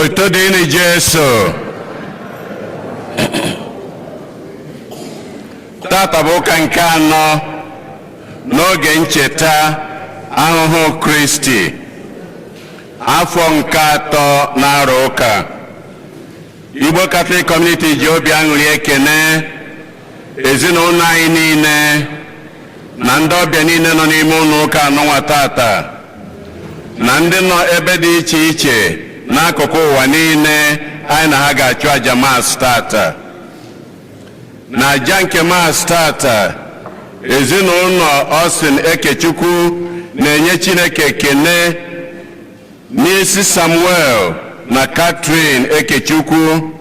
Otito dịrị Jesu. Tata bụ ụka nke anọ n'oge ncheta ahụhụ Kristi, afọ nke atọ na-arụ ụka. Igbo Catholic Community ji obi aṅụrị ekene ezinụlọ anyị niile na ndị ọbịa niile nọ n'ime ụlọ ụka anụnwa tata, na ndị nọ ebe dị iche iche n'akụkụ ụwa niile anyị na ha ga-achụ aja Mass tata. Na aja nke Mass tata, ezinụlọ Austin Ekechukwu na-enye Chineke ekene n'isi Samuel na Catherine Ekechukwu,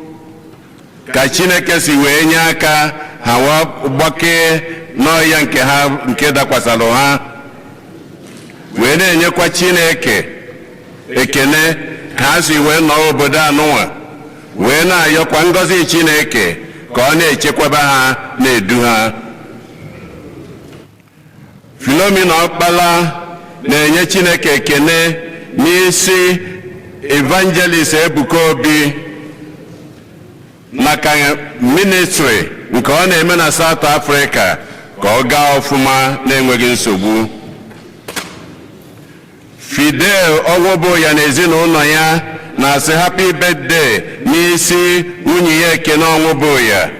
ka Chineke si wee nye aka ha gbakee n'ọya nke ha nke dakwasara ha, wee na-enyekwa Chineke ekene ka ha si wee nọọ obodo anụnwa, wee na-ayọkwa ngọzi Chineke ka ọ na-echekwaba ha, na-edu ha. Philomena Ọkpala na-enye Chineke ekene n'isi Evangelist Ebuka Obi maka ministry nke ọ na-eme na South Africa ka ọ gaa ọfụma na-enweghị nsogbu. Fidel Ọgwụbụ ya na ezinụlọ ya na-asị happy birthday n'isi nwunye ya Ekene Ọnwụbụ ya,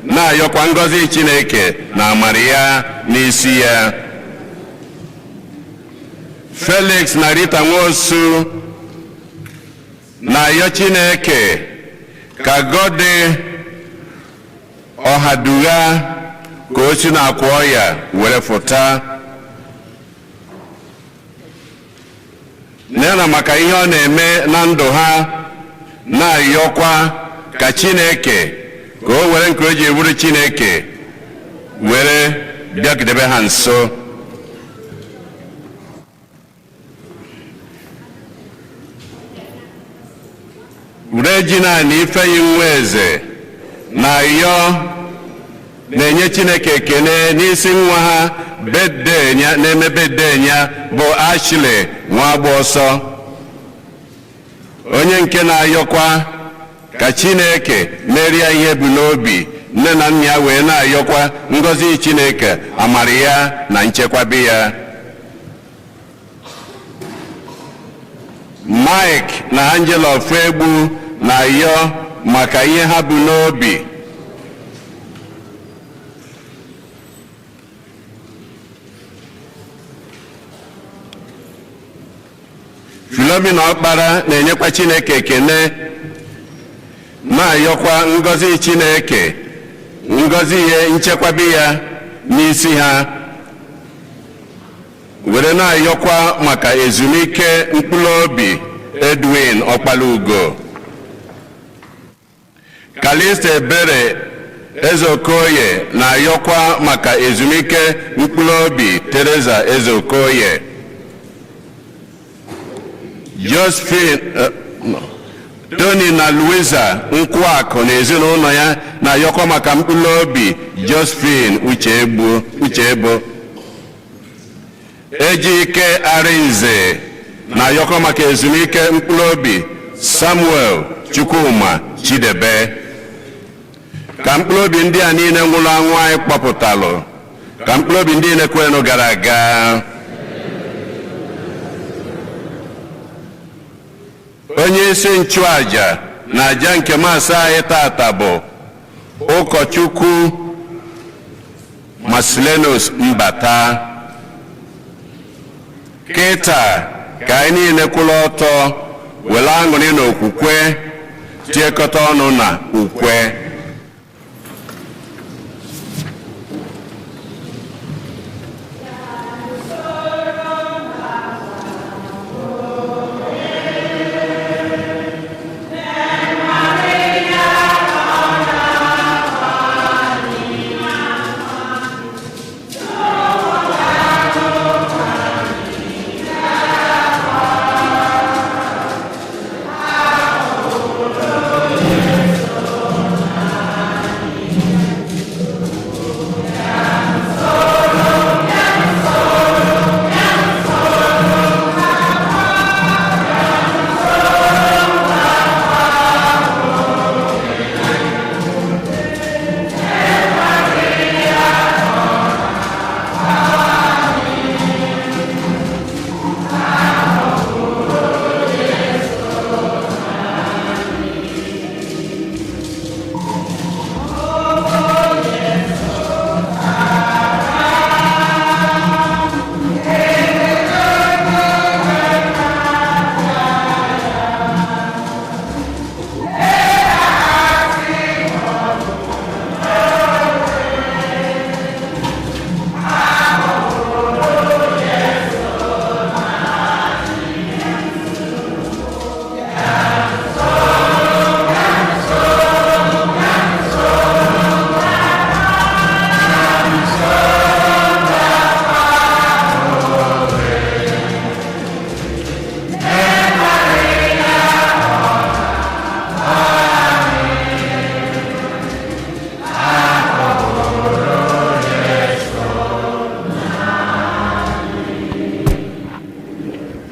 na-ayọkwa ngọzi Chineke na amara ya n'isi ya. Felix na Rita Nwosu na-ayọ Chineke ka gọdị ọhadugha ka o si n'akwa ọya were fụta, na maka ihe ọ na-eme na ndụ ha, na-ayọkwa ka Chineke ka o were nke o ji ewuru Chineke were bịagidebe ha nso. Regina na Ifeanyi Nweze na-ayọ na-enye Chineke ekene n'isi nwa ha birthday ya na-eme birthday ya bụ Ashley Nwagboso, onye nke na-ayọkwa ka Chineke merie ihe bụ n'obi nne na nna ya, wee na-ayọkwa ngọzi Chineke, amara ya na nchekwabe ya. Mike na Angela Ofegbu na-ayọ maka ihe ha bụ n'obi. Philomena Ọkpara na-enyekwa Chineke ekene, na-ayọkwa ngọzi Chineke, ngọzi ya, nchekwabe ya n'isi ha, were na-ayọkwa maka ezumike mkpụrụ obi Edwin Ọkpalaugo. Kalista Ebere Ezeokoye na-ayọkwa maka ezumike mkpụrụ obi Teresa Ezeokoye. Josephine Tony na Louisa Nkwakụ na ezinụlọ ya na-ayọkwa maka mkpụrụ obi Josephine Uchegbu. Ejike Arinze na-ayọkwa maka ezumike mkpụrụ obi Samuel Chukwuma Chidebe. Ka mkpụrụ obi ndị a niile nwụrụ anwụ anyị kpọpụtalụ, ka mkpụrụ obi ndị niile kwenụ gara aga, onye isi nchụaja na aja nke Mass anyị tata bụ ụkọchukwu Marcellinus Mbata. Kịta ka anyị niile kwụrụ ọtọ were aṅụrị na okwukwe tiekọta ọnụ na ukwe.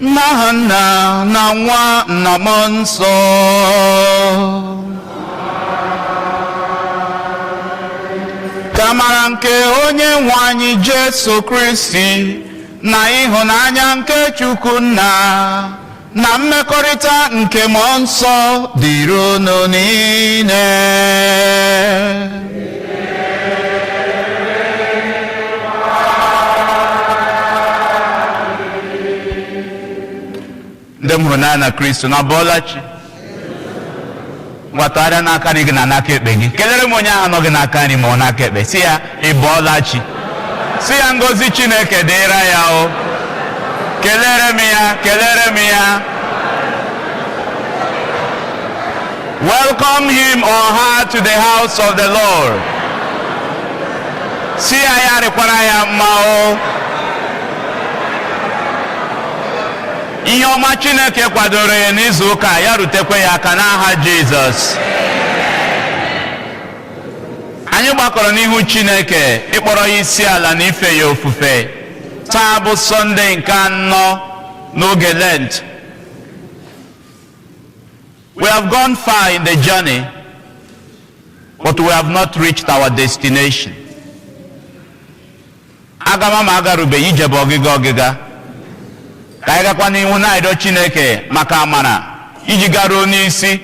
N'aha Nna na Nwa na Mmụọ Nsọ. Ka amara nke Onye nwe anyị Jesu Kristi na ịhụnanya nke Chukwu Nna na mmekọrịta nke Mmụọ Nsọ dịrị unu niile. Ndị m hụrụ n'anya na Kristo, na bọọla chi. Ngwatagharịa n'aka nri gị na n'aka ekpe gị, kelere m onye ahụ nọ gị n'aka nri ma ọ n'aka ekpe, si ya ị bọọla chi, si ya ngozi Chineke dịra ya. O kelere m ya, kelere m ya. Welcome him or her to the house of the Lord. Si ya ya rịkwara ya mma. O ihe ọma Chineke kwadoro ya n'izu ụka ya rutekwa ya aka n'aha Jizọs. Anyị gbakọrọ n'ihu Chineke ịkpọrọ ya isi ala na ife ya ofufe. Taa bụ Sọnde nke anọ n'oge Lent. We have gone far in the journey, but we have not reached our destination. Agama ma agarubeghị ije bụ ọgịga ọgịga. Ka anyị gakwa n'ihu na-arịọ Chineke maka amara iji garuo n'isi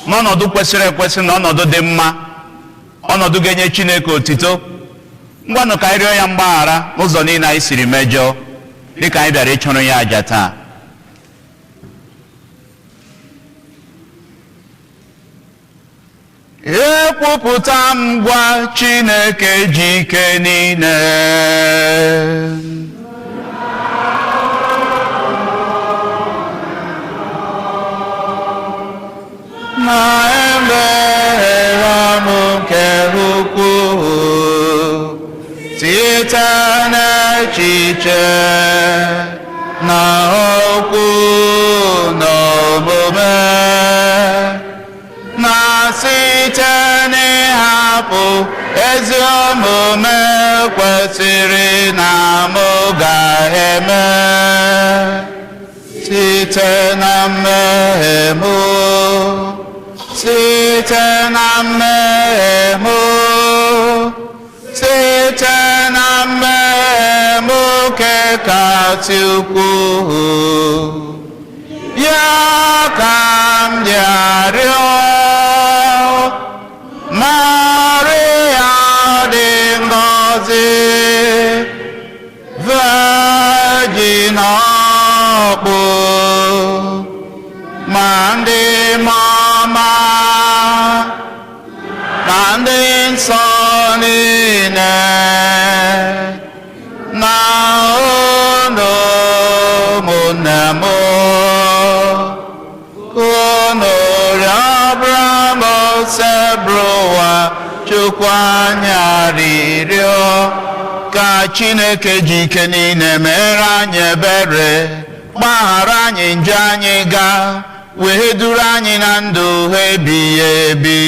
n'ọnọdụ kwesịrị ekwesị na ọnọdụ dị mma, ọnọdụ ga-enye Chineke otito. Ngwanụ, ka anyị rịọ ya mgbaghara n'ụzọ niile anyị siri mejọọ dịka anyị bịara ịchụrụ ya àjà taa. Ekwupụta m gwa Chineke ji ike niile na emeghara m nke ukwuu site n'echiche na okwu na omume na site n'ịhapụ ezi omume kwesịrị na mụ ga-eme, site na mmehie mụ, site na mmehie mụ, site na mmehie mụ nke kasị ukwuu. Ya ka m ji arịọ Maria dị ngọzi, Virgin ọkpụ, ma ndị mama na ndị nsọ niile na unu ụmụnne m, unu rịọbara m Osebụrụwa Chukwu anyị arịrịọ, ka Chineke ji ike niile mere anyị ebere, gbaghara anyị njọ anyị ga wee duru anyị na ndụ ebighị ebi.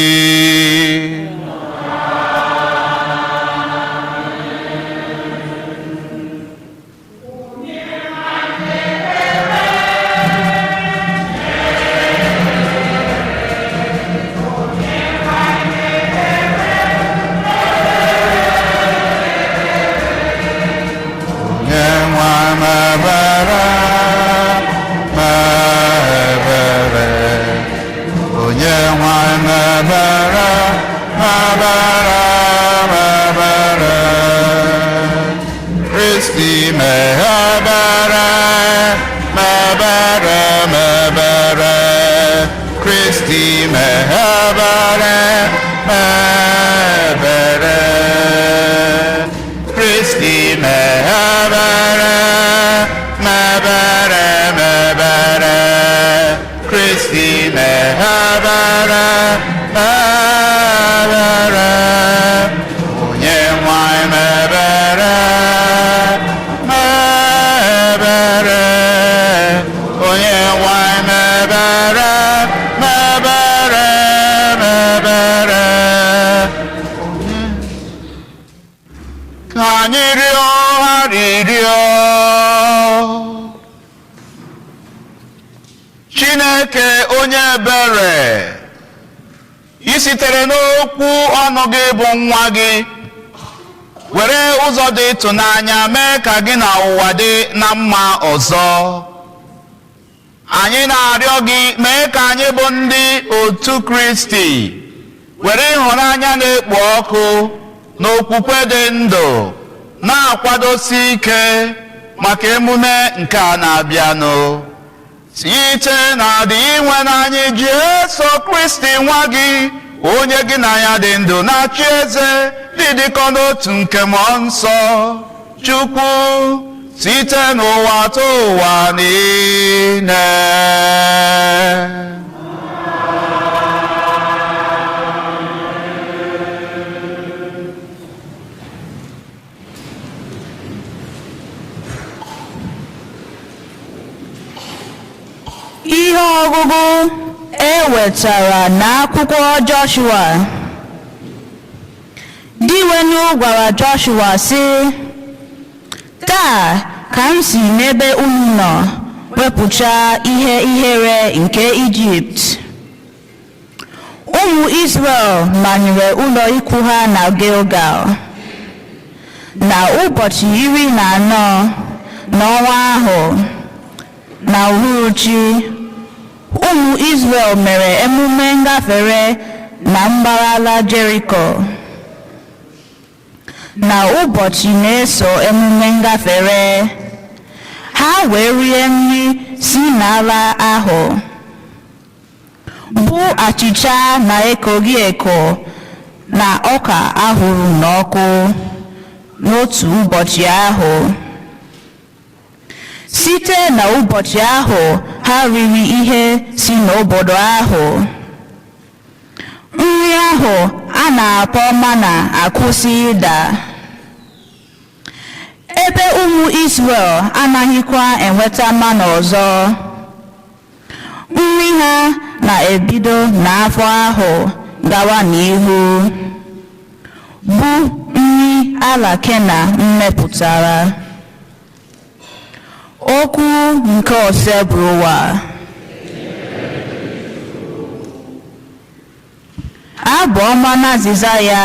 Onye nwe m ebere, ebere. Onye nwe m ebere, ebere, ebere. Kristi mee ebere, ebere, ebere. Kristi mee ebere, ebere. Kristi mee ebere, ebere, ebere. Kristi mee ebere, ebere. Onye nwe anyị ebere, ebere. Onye nwe anyị ebere, ebere. Onye ebere, i sitere n'okwu ọnụ gị bụ nwa gị were ụzọ dị ịtụnanya mee ka gị na ụwa dị na mma ọzọ. Anyị na-arịọ gị, mee ka anyị bụ ndị otu Kristi were ịhụnanya na-ekpo ọkụ na okwukwe dị ndụ na-akwadosi ike maka emume nke a na-abịanụ, site na Dinwenụ anyị Jesu Kristi, nwa gị, onye gị na ya dị ndụ na-achị eze, dị dịkọ n'otu nke Mmụọ Nsọ, Chukwu, site n'ụwa tụ ụwa niile. Ihe ọgụgụ e wetara n'akwụkwọ Joshua. Dinwenụ gwara Joshua sị, "Taa ka m si n'ebe unu nọ wepụcha ihe ihere nke Ijipt." Ụmụ Izrel manyere ụlọ ikwu ha na Gilgal. Na ụbọchị 14 n'ọnwa ahụ, na uhuruchi, ụmụ Izrel mere emume ngafere na mbara ala Jeriko. Na ụbọchị na-eso emume ngafere, ha wee rie nri si n'ala ahụ, bụ achịcha na-ekoghị eko na ọka ahụrụ n'ọkụ, n'otu ụbọchị ahụ. Site n'ụbọchị ahụ ha riri ihe si n'obodo ahụ, nri ahụ a na-akpọ mana akwụsị ịda. Ebe ụmụ Izrel anaghịkwa enweta mana ọzọ. Nri ha na-ebido n'afọ ahụ gawa n'ihu bụ nri ala Kenan mmepụtara. Okwu nke Osebụrụwa. Abụ ọma na azịza ya.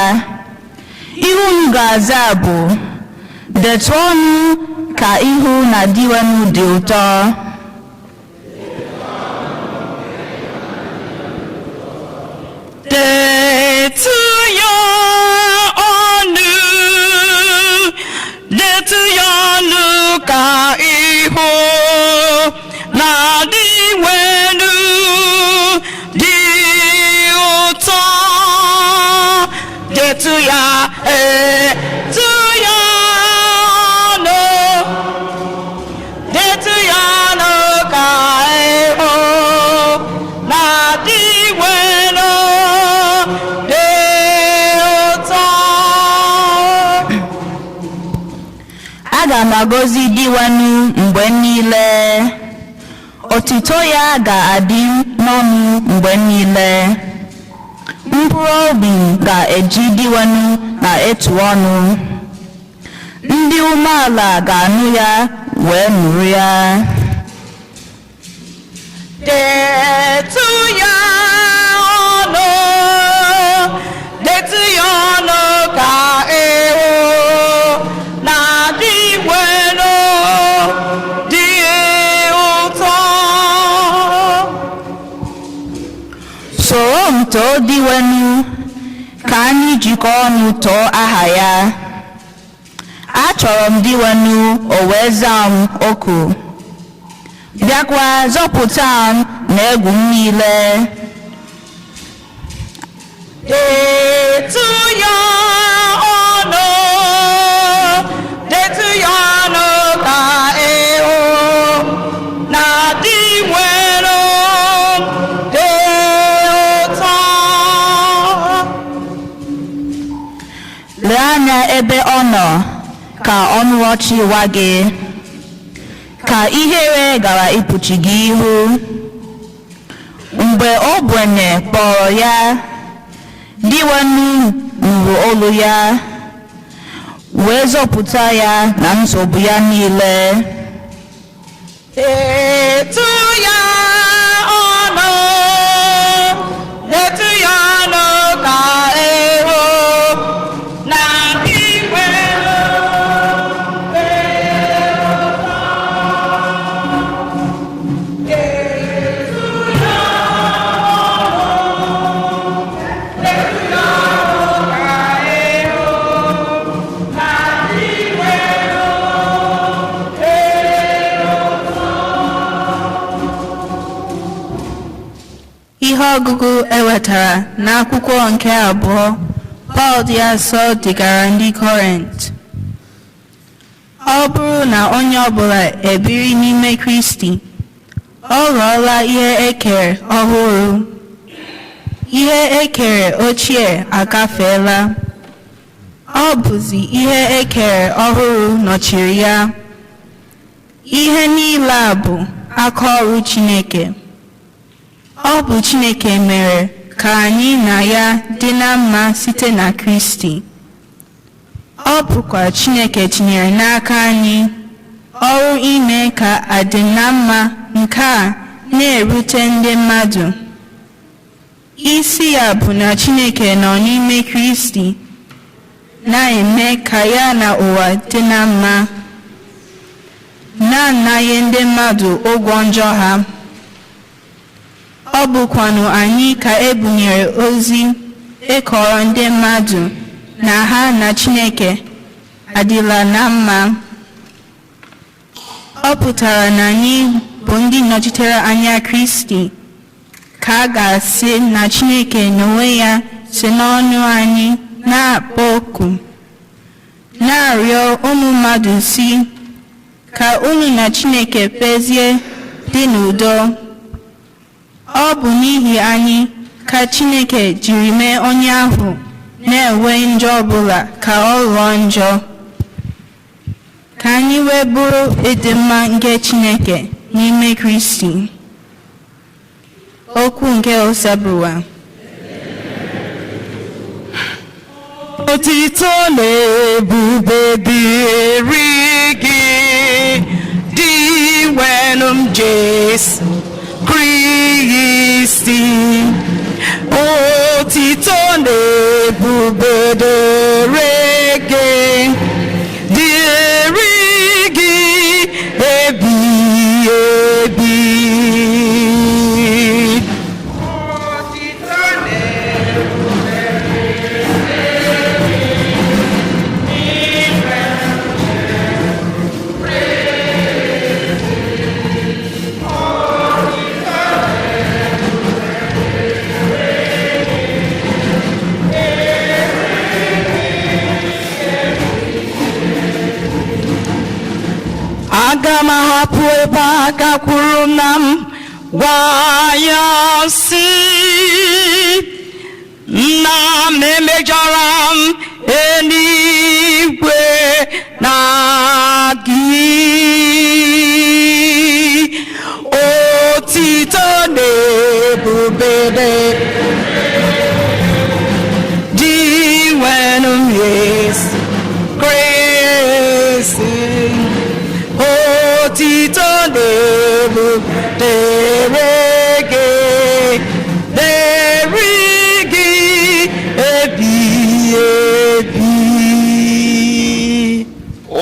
Ihe unu ga-aza bụ: "Detụ ọnụ ka ihu na Dinwenụ dị ụtọ." Detụ ya ọnụ, detụ ya ọnụ ka ihu na Dinwenụ dị ụtọ. Detụ ya, etụ ya ọnụ, detụ ya ọnụ ka ihu na Dinwenụ dị ụtọ. Aga m agọzi Dinwenụ mgbe niile. Otito ya ga-adị n'ọnụ mgbe niile. Mkpụrụ obi m ga-eji Dinwenụ na-etu ọnụ. Ndị umeala ga-anụ ya wee nụrụ ya. Detụ ya ọnụ, detụ ya ọnụ ka ịhụ na Dinwenụ dị ụtọ. Soro m too Dinwenụ, ka anyị jikọọ ọnụ too aha ya. Achọrọ m Dinwenụ, o wee zaa m oku, bịakwa zọpụta m n'egwu m niile. Detụ ya ọnụ, detụ ya ọnụ ka ịhụ na Dinwenụ dị ụtọ. Lee anya ebe ọ nọ ka ọnụ ọchị wa gị, ka ihere gara ikpuchi gị ihu. Mgbe ogbenye kpọrọ ya, Dinwenụ nụrụ olu ya, wee zọpụta ya na nsogbu ya niile. Detụ ya ọnụ. Ihe ọgụgụ ewetara n'akwụkwọ nke abụọ Pọl dị asọ degara ndị Kọrint. Ọ bụrụ na onye ọbụla ebiri n'ime Kristi, ọ ghọọla ihe e kere ọhụrụ. Ihe e kere ochie agafeela. Ọ bụzi ihe e kere ọhụrụ nọchiri ya. Ihe niile a bụ aka ọrụ Chineke. Ọ bụ Chineke mere ka anyị na ya dị na mma site na Kristi. Ọ bụkwa Chineke tinyere n'aka anyị ọrụ ime ka adịm na mma nke a na-erute ndị mmadụ. Isi ya bụ na Chineke nọ n'ime Kristi na-eme ka ya na ụwa dị na mma, na-anaghị ndị mmadụ ụgwọ njọ ha. Ọ bụkwanụ anyị ka e bunyere ozi ịkọrọ ndị mmadụ na ha na Chineke adịla na mma. Ọ pụtara na anyị bụ ndị nọchitere anya Kristi, ka a ga-asị na Chineke n'onwe ya si n'ọnụ anyị na-akpọ oku, na-arịọ ụmụ mmadụ si ka unu na Chineke kpezie dị n'udo. Ọ bụ n'ihi anyị ka Chineke jiri mee onye ahụ na-enwe njọ ọbụla ka ọ ghọọ njọ, ka anyị wee bụrụ ịdị mma nke Chineke n'ime Kristi. Okwu nke Osebụwa. Otito na ebube dịrị gị, Dinwenụ m Jesu Kristi. Otito na ebube dịrị gị, dịrị gị ebighị ebi. Aga m ahapụ ebe a gakwuru nna m, gwa ya sị, nna m, emejọrọ m eluigwe na gị. Otito na ebube Dinwenụ m Yesu Kristi. Otito na ebube dịrị gị, dịrị gị ebighị ebi.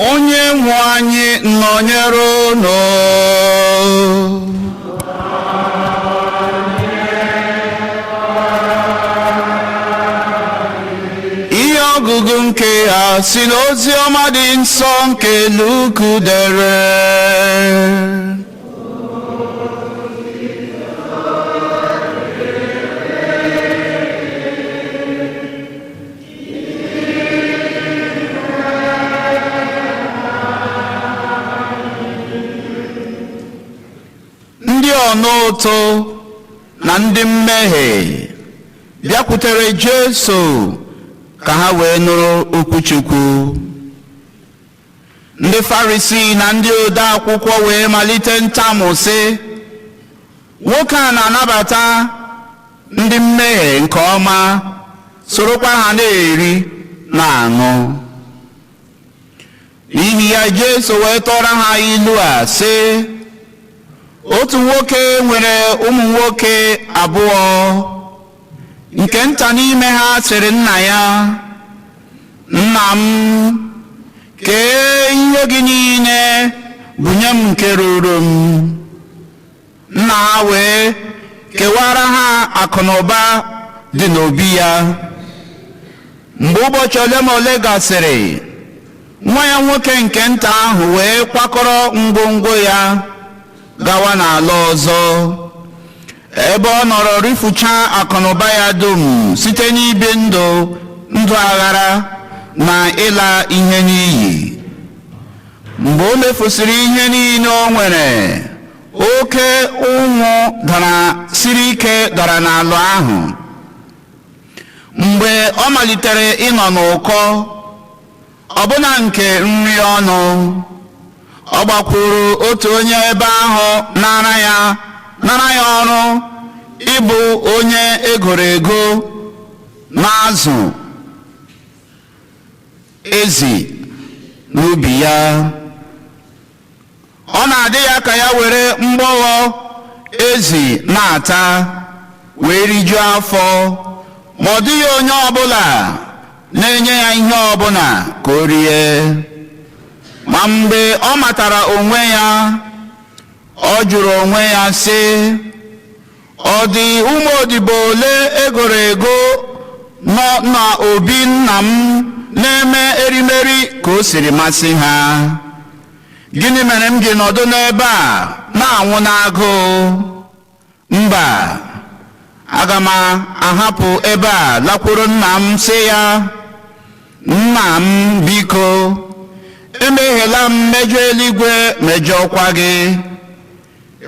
Onye nwe anyị nọnyere unu. Ihe ọgụgụ nke a si n'ozi ọma dị nsọ nke Luku dere. Ndị ọna ụtụ na ndị mmehie bịakwutere Jesu ka ha wee nụrụ okwu Chukwu. Ndị Farisii na ndị ode akwụkwọ wee malite ntamụ sị, nwoke a na-anabata ndị mmehie nke ọma, sorokwa ha na-eri na-aṅụ. N'ihi ya, Jesu wee tọrọ ha ilu a sị, otu nwoke nwere ụmụ nwoke abụọ. Nke nta n'ime ha sịrị nna ya, nna m, kee ihe gị niile bunye m nke ruru m. Nna ha wee kewara ha akụ na ụba dị n'obi ya. Mgbe ụbọchị ole ma ole gasịrị, nwa ya nwoke nke nta ahụ wee kwakọrọ ngwongwo ya gawa n'ala ọzọ, Ebe ọ nọrọ rifuchaa akụnụba ya dum site n'ibi ndụ ndụ aghara na ịla ihe n'iyi. Mgbe o mefusịrị ihe niile o nwere, oke ụnwụ dara siri ike dara n'ala ahụ. Mgbe ọ malitere ịnọ n'ụkọ, ọbụna nke nri ọnụ, ọ gbakwuru otu onye ebe ahụ nara ya nara ya ọrụ ịbụ onye egoro ego na-azụ ezi n'ubi ya. Ọ na-adị ya ka ya were mgbọghọ ezi na-ata wee rijuo afọ, ma ọ dịghị onye ọbụla na-enye ya ihe ọbụla ka o rie. Ma mgbe ọ matara onwe ya, ọ jụrụ onwe ya sị, ọ dị ụmụ odibo ole egoro ego nọ n'obi nna m na-eme erimeri ka o siri masị ha? Gịnị mere m ji nọdụ n'ebe a na-anwụ n'agụụ? Mba, aga m ahapụ ebe a lakwuru nna m sị ya, nna m, biko, emehiela m mejọ eluigwe, mejọkwa gị.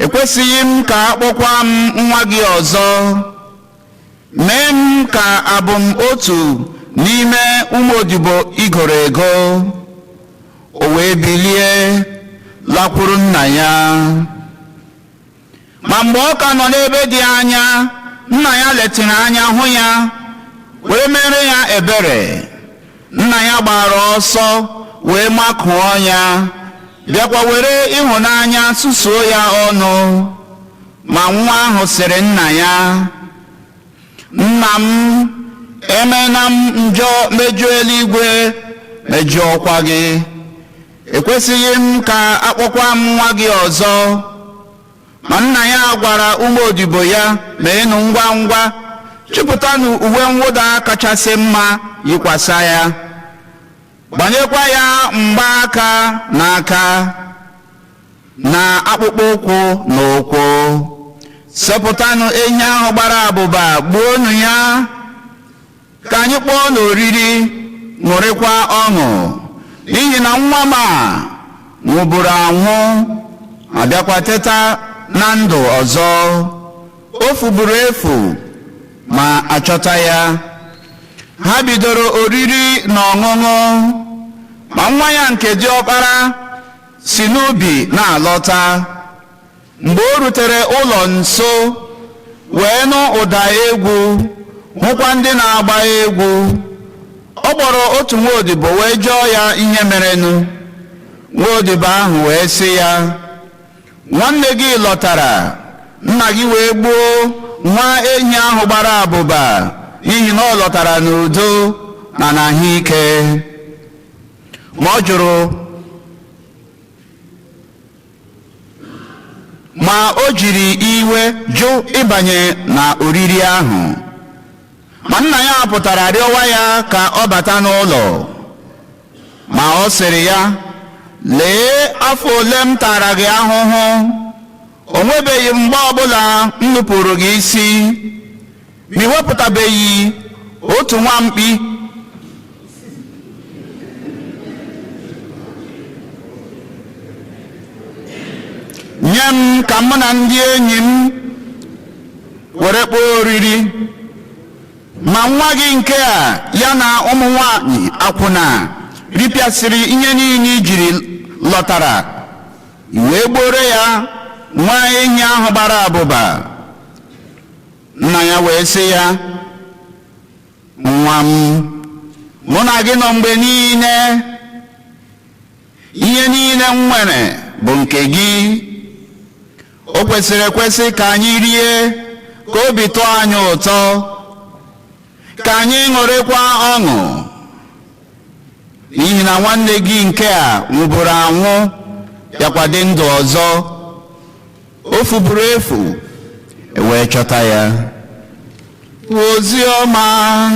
Ekwesịghị m ka akpọkwa m nwa gị ọzọ. Mee m ka abụ m otu n'ime ụmụ odibo igoro ego. O wee bilie lakwuru nna ya. Ma mgbe ọ ka nọ n'ebe dị anya, nna ya letịrị anya hụ ya, wee mere ya ebere. Nna ya gbara ọsọ wee makụọ ya, bịakwa were ịhụnanya susuo ya ọnụ. Ma nwa ahụ sịrị nna ya, nna m, emena m njọ mejọọ eluigwe, mejọọkwa gị. Ekwesịghị m ka akpọkwa m nwa gị ọzọ. Ma nna ya gwara ụmụ odibo ya, meenụ ngwa ngwa, chịpụtanụ uwe mwụda kachasị mma yikwasa ya, gbanyekwa ya mgbaaka n'aka na akpụkpọ ụkwụ n'ụkwụ. Sepụtanụ ehi ahụ gbara abụba, gbuonụ ya, ka anyị kpọọ n'oriri, ṅụrịkwa ọṅụ, n'ihi na nwa m a nwụburu anwụ, abịakwa teta na ndụ ọzọ. O fuburu efu, ma achọta ya. Ha bidoro oriri na ọṅụṅụ. Ma nwa ya nke diọkpara si n'ubi na-alọta. Mgbe o rutere ụlọ nso, wee nụ ụda egwu, hụkwa ndị na-agba egwu, ọ kpọrọ otu nwaodibo wee jụọ ya ihe merenụ. Nwaodibo ahụ wee sị ya, nwanne gị lọtara, nna gị wee gbuo nwa ehi ahụ gbara abụba, n'ihi na ọ lọtara n'udo na n'ahụike. Ma ọ jụrụ, ma o jiri iwe jụ ịbanye na oriri ahụ. Ma nna ya pụtara rịọwa ya ka ọ bata n'ụlọ. Ma ọ sịrị ya, lee afọ ole m tara gị ahụhụ, o nwebeghị mgbe ọbụla m nupụrụ gị isi, ma ị wepụtabeghị otu nwa mkpi nye m ka mụ na ndị enyi m were kpọọ oriri. Ma nwa gị nke a, ya na ụmụ nwanyị akwụna ripịasịrị ihe niile i jiri lọtara, i wee gboro ya nwa ehi ahụ gbara abụba. Nna ya wee sị ya, nwa m, mụ na gị nọ mgbe niile, ihe niile m nwere bụ nke gị. O kwesịrị ekwesị ka anyị rie, ka obi tọọ anyị ụtọ, ka anyị ṅụrịkwa ọṅụ, n'ihi na nwanne gị nke a nwụburu anwụ, bịakwa dị ndụ ọzọ. O fuburu efu, e wee chọta ya. Ozi ọma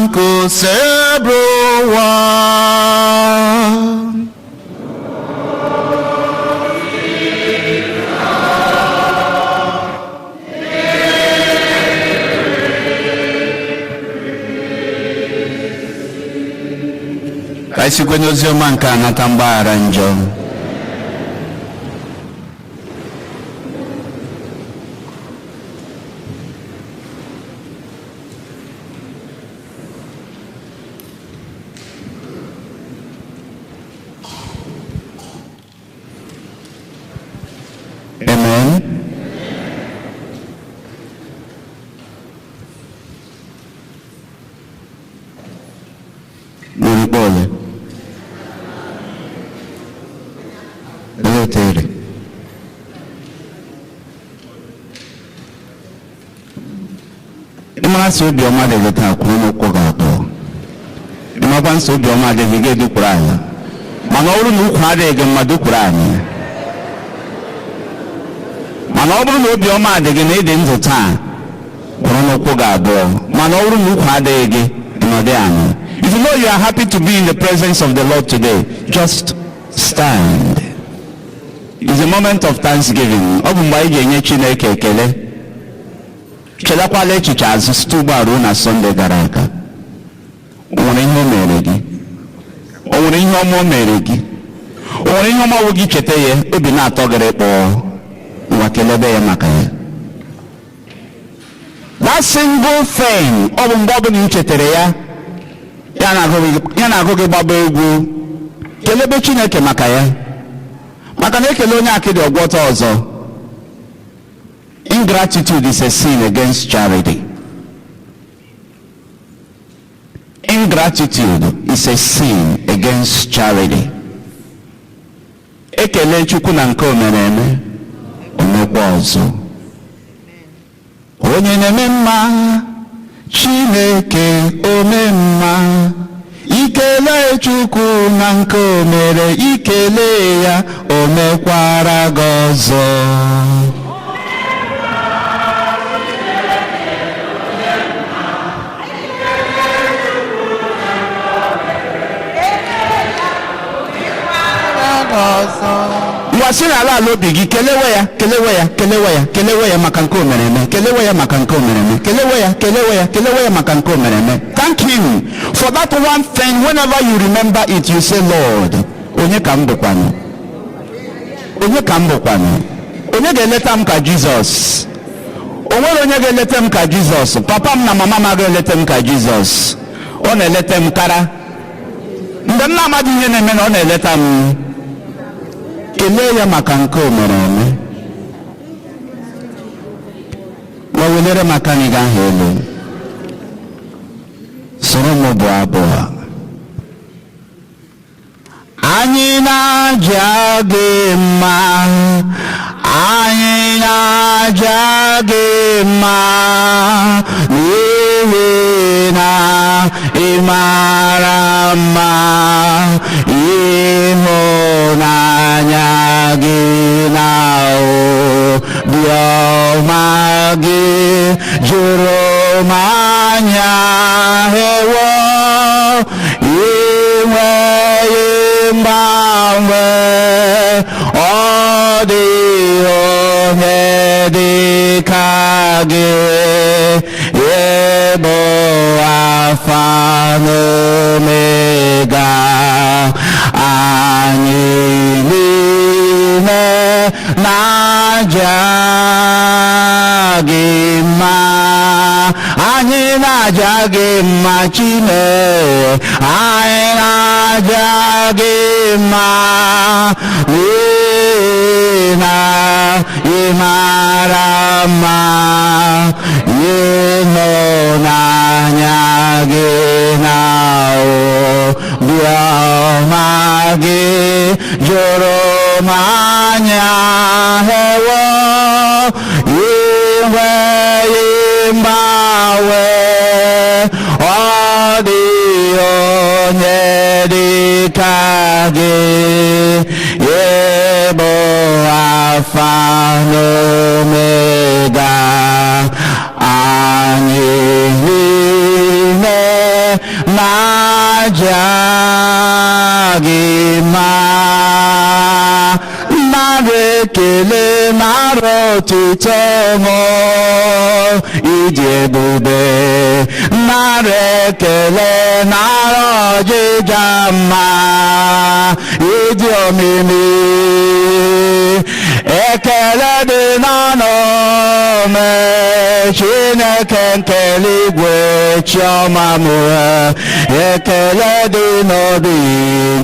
nke Osebụrụwa. Anyị sikwe n'oziọma nke a nata mgbaghara njọ. Amen. N'urukpo ole? Olee otu ere? Ịmara sị obiọma dị gị taa, kwuru n'ụkwụ gị abụọ. Ịmakwa nsọ obiọma adịghị gị, edukwuru ala. Mana ọ bụrụ na ukwu adịghị gị mma, dukwuru anyị. Mana ọ bụrụ na obiọma adịghị na ịdị ndụ taa, kwụrụ n'ụkwụ gị abụọ. Mana ọ bụrụ na ukwu adịghị gị, nọdụ ala. If you know you are happy to be in the presence of the Lord today, just stand. It's a moment of thanksgiving. Ọ bụ mgbe anyị ga-enye Chineke ekele. Chelakwala echiche azụ site ugbu a ruo na Sọnde gara aga. O nwere ihe o mere gị? O nwere ihe ọma o mere gị? O nwere ihe ọma ọ bụ gị cheta ya, obi na-atọ gịrị kpọọ? Ngwa, kelebe ya maka ya. That single thing, ọ bụ mgbe ọbụla ị chetara ya, ya na-agụ gị gbaba egwu. Kelebe Chineke maka ya, maka na ekele onye akịdị ọgwọta ọzọ. Ingratitude is a sin against charity. Ingratitude is a sin against charity. Ekele Chukwu na nke o mere eme, o mekwa ọzọ. Onye na-eme mma, Chineke ome mma, ikele Chukwu na nke o mere, ikele ya, o mekwara gị ọzọ. Ngwa, si n'ala ala obi gị kelewe ya, kelewe ya, kelewe ya, kelewe ya maka nke o mere eme, kelewe ya maka nke o mere eme, kelewe ya, kelewe ya, kelewe ya maka nke o mere eme. Thank him for that one thing. Whenever you remember it, you say, "Lord, onye ka m bụkwanụ? Onye ka m bụkwanụ? Onye ga-eleta m ka Jizọs? O nwere onye ga-eleta m ka Jizọs? Papa m na mama m agaghị eleta m ka Jizọs. Ọ na-eleta m kara mgbe m na-amaghị ihe na-eme na ọ na-eleta m." Kelee ya maka nke o mere eme. Ma welere m aka anyị ahụ elu, soro m bụ abụ a. Anyị na-aja gị mma, anyị na-aja gị mma, n'ihi na ị mara mma, ịhụnanya gị na obiọma gị juru m anya. Ewo, inweghị mgbanwe, ọ dịghị onye dị ka gị. Ịbụ Alfa na Omega. Anyị niile na-aja gị mma, anyị na-aja gị mma, Chineke. Anyị na-aja gị mma n'ihi na ị mara mma, ịhụnanya gị na obiọma gị juru m anya. Ewo, inweghị mgbanwe, ọ dịghị onye dị ka gị. Ịbụ Alfa na Omega. Anyị niile na-aja gị mma. Nara ekele, nara otuto m. Ịdị ebube, nara ekele, nara ọjịja mma. Ịdị omimi, ekele dị n'ọnụ m. Chineke nke eluigwe, Chiọma m, ekele dị n'obi,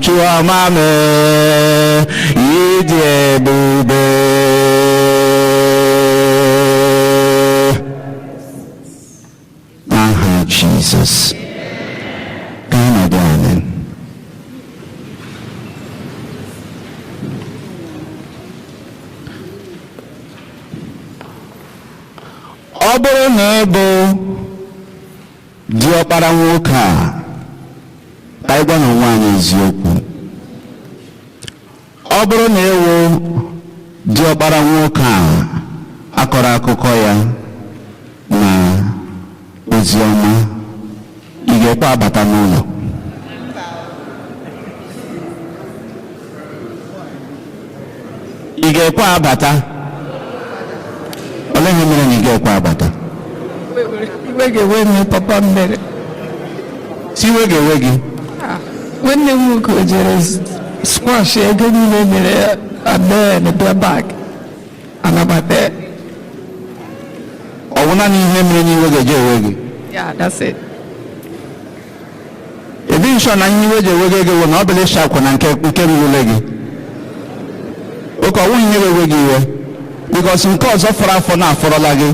Chiọma m, ịdị ebube. N'aha Jizọs, ka anyị nọdụ anyị. Ọ bụrụ na ị bụ diọkpara nwoke a, ka anyị gwa na onwe anyị eziokwu, ọ bụrụ na ịwụ diọkpara nwoke a akọrọ akụkọ ya na oziọma, ị ga-ekwe abata n'ụlọ? Ị ga-ekwe abata? Olee ihe mere na ị ga-ekwe abata? Iwe ga-ewe m, papa m mere. Si iwe ga-ewe gị? Nwanne m nwoke jere squash ego niile mere ya, and then bịa back anabata ya. Ọ bụ naanị ihe mere na iwe ga-eji ewe gị? Yeah, that's it. Ebe nshọ na ihe iwe ji ewe gị ego bụ na ọ bụla ịsha akwa na nke rurule gị oke, ọwụ ihe ga-ewe gị iwe, because nke ọzọ fọrọ afọ na afọrọla gị,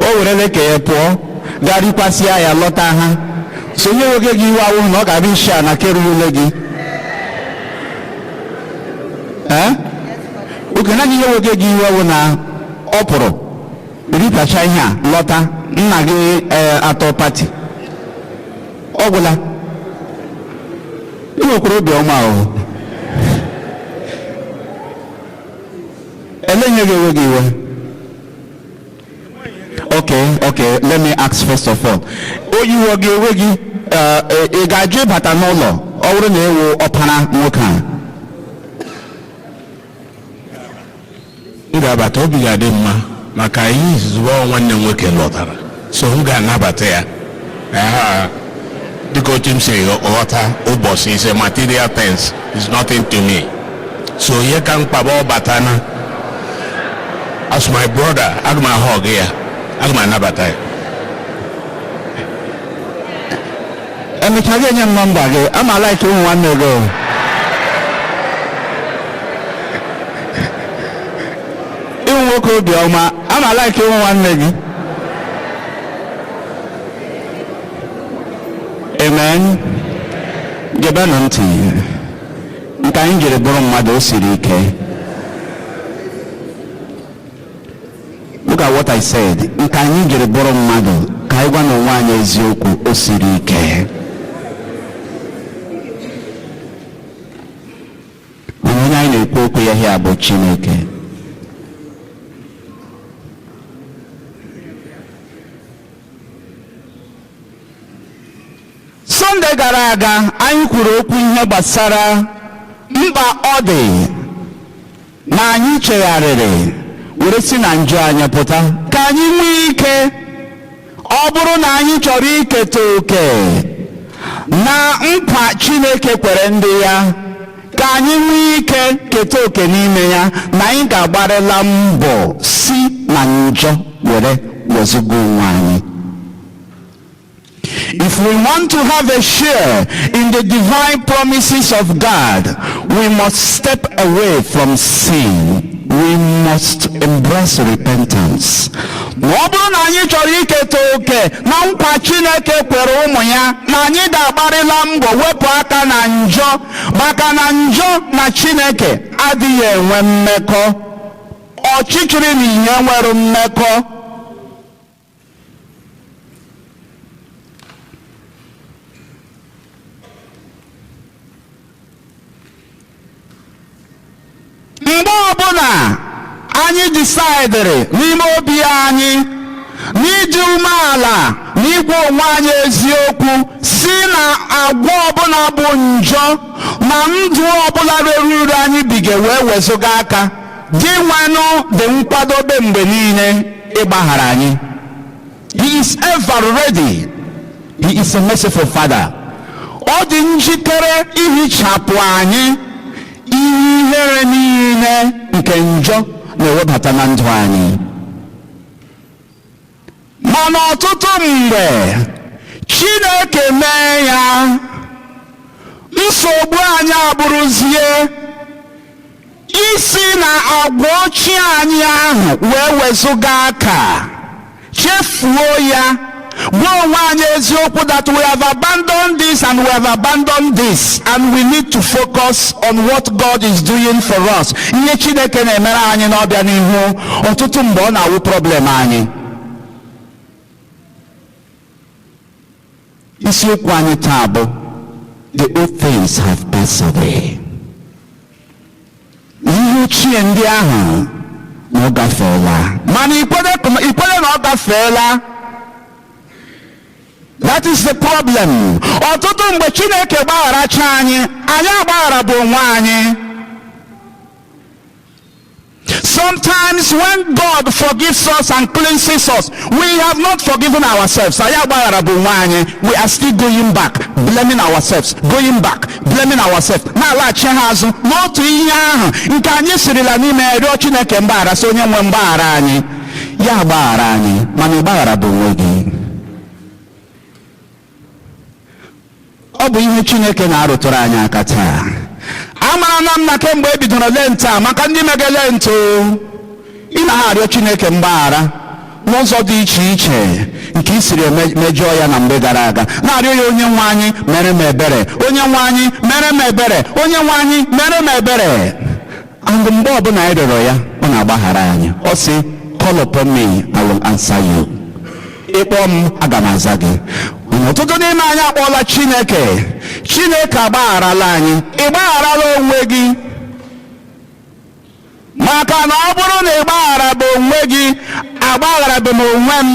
o werele ka ya pụọ gaa rikwasịa ya lọta ha. So onye wege gị iwe awụhụ na ọ ga-abịa isha na nke rurule gị. Ee, oke, naanị ihe wege gị iwe bụ na ọ pụrụ ripacha ihe a lọta, nna gị, ee, atọ party ọ gwụla. Ị nwekwara obiọma o. Ele ihe ga-ewe gị iwe? Okay, let me ask first of all, oyi iwe ga-ewe gị, ị ga-ajụ ịbata n'ụlọ ọ bụrụ na ewu ọpara nwoke a? M ga-abata, obi ga-adị mma, maka ihe izuzu ọ nwanne m nwoke lọtara, so m ga-anabata ya. Aha, dịka otu m si ghọta ụbọchị ise, material things is nothing to me, so ihe ka mkpa bụ ọ batana as my brother, aga m ahụ ọgụ ya, aga m anabata ya. Emechaa gị enye m nọmba gị, ama like ụmụ nwanne gị o. Ịhụ nwoke obiọma, ama like ụmụ nwanne gị. Amen. Gebenụ ntị. Nke anyị jiri bụrụ mmadụ, o siri ike. Look at what I said. Nke anyị jiri bụrụ mmadụ, ka anyị gwa n'onwe anyị eziokwu, o siri ike. Mana onye anyị na-ekwu okwu ya here bụ Chineke. Sọnde gara aga, anyị kwuru okwu ihe gbasara mkpa ọ dị na anyị chegharịrị were si na njọ anyị pụta, ka anyị nwee ike, ọ bụrụ na anyị chọrọ iketa oke na nkwa Chineke kwere ndị ya, ka anyị nwee ike keta oke n'ime ya, na anyị ga-agbarịla mbọ si na njọ were wezuga onwe anyị. If we want to have a share in the divine promises of God, we must step away from sin. We must embrace repentance. Ma ọ bụrụ na anyị chọrọ iketa oke na nkwa Chineke kwere ụmụ ya, na anyị ga-agbarịla mbọ wepụ aka na njọ, maka na njọ na Chineke adịghị enwe mmekọ. Ọchịchịrị na ihe nwere mmekọ. Mgbe ọbụla anyị disaidịrị n'ime obi anyị, n'ịdị umeala na ịgwa onwe anyị eziokwu, si na agwa ọbụla bụ njọ na ndụ ọbụla rere ure anyị bige wee wezụga aka, dị nwenụ dị nkwadobe mgbe niile ịgbaghara anyị. He is ever ready. He is a merciful Father. Ọ dị njikere ihichapụ anyị ihe ihere niile nke njọ na-ewebata na ndụ anyị. Mana ọtụtụ mgbe Chineke mee ya, nsogbu anyị abụrụzie isi na agwa ochie anyị ahụ wee wezụga aka, chefuo ya, gwa onwe anyị eziokwu that we have abandoned this and we have abandoned this, and we need to focus on what God is doing for us, ihe Chineke na-emere anyị n'ọbịa n'ihu. Ọtụtụ mgbe ọ na-awụ problem anyị. Isiokwu anyị taa bụ "The old things have passed away." Ihe ochie ndị ahụ na ọ gafeela. Mana ikwere na ọ gafeela? That is the problem. Ọtụtụ mgbe Chineke gbagharacha anyị, anyị agbaghara bụ onwe anyị. Sometimes when God forgives us and cleanses us, we have not forgiven ourselves. Anyị agbaghara bụ onwe anyị. We are still going back, blaming ourselves, going back, blaming ourselves, na-alaghachi ha azụ n'otu ihe ahụ nke anyị sirila n'ime rịọ Chineke mgbaghara, sị onye nwe mgbaghara anyị, ya agbaghara anyị, mana ị gbaghara bụ onwe gị. Ọ bụ ihe Chineke na-arụtụrụ anyị aka taa. Amara m na kemgbe e bidoro Lent a, maka ndị mege Lent o, ị na-arịọ Chineke mgbaghara n'ụzọ dị iche iche nke i siri mejọọ ya na mgbe gara aga, na-arịọ ya, "Onye nwe anyị, mere m ebere. Onye nwe anyị, mere m ebere. Onye nwe anyị, mere m ebere." And mgbe ọbụla anyị rịọrọ ya, ọ na-agbaghara anyị. Ọ sị, "Call upon me, I will answer you." Ịkpọ m, aga m aza gị. Mana ọtụtụ n'ime anyị akpọọla Chineke, Chineke agbagharala anyị, ị gbagharala onwe gị? Maka na ọ bụrụ na ị gbaghara bụ onwe gị, agbagharabe m onwe m,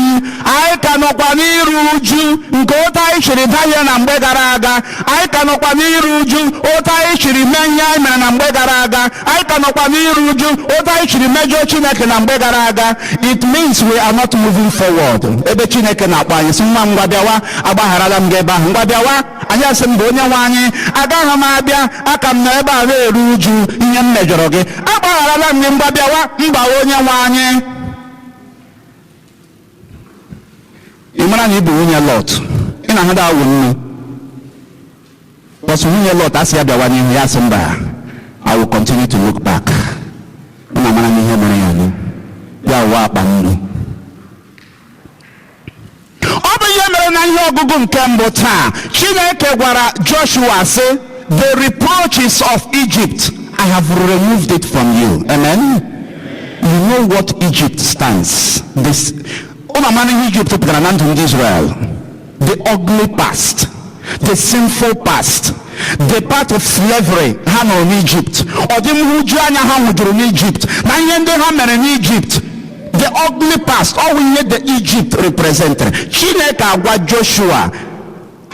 anyị ka nọkwa n'iru uju nke otu anyị chiri dahie na mgbe gara aga. Anyị ka nọkwa n'iru uju otu anyị chiri mee ihe anyị mere na mgbe gara aga. Anyị ka nọkwa n'iru uju otu anyị chiri mejọọ Chineke na mgbe gara aga. It means we are not moving forward. Ebe Chineke na-akpọ anyị, sị, "Nwa m, ngwa bịawa, agbagharala m gị ebe ahụ, ngwa bịawa." Anyị asị, "Mba, onye nwe anyị, agaghị m abịa. Aka m nọ ebe a na-eru uju ihe m mejọrọ gị. Agbagharala m gị, ngwa bịawa." "Mba, onye nwe anyị." Ị mara na ị bụ nwunye Lọt, ị na-ahụda awụ nnu. Bọsụ nwunye Lọt asị ya bịawa n'ihu, ya sị, "Mba, I will continue to look back." Ị na-amara na ihe mere ya nụ ya ụwa akpa nnu. Ọ bụ ihe mere na ihe ọgụgụ nke mbụ taa, Chineke gwara Joshua sị, "The reproaches of Egypt, I have removed it from you." Amen. You know what Egypt stands this. Ụmụ amara ihe Egypt pụtara na ndụ ndị Israel: the ugly past, the sinful past, the part of slavery ha nọrọ n'Egypt, ọdịmhụju anya ha hụjuru n'Egypt na ihe ndị ha mere n'Egypt, the ugly past. Ọ bụ ihe the Egypt represented. Chineke agwa Joshua,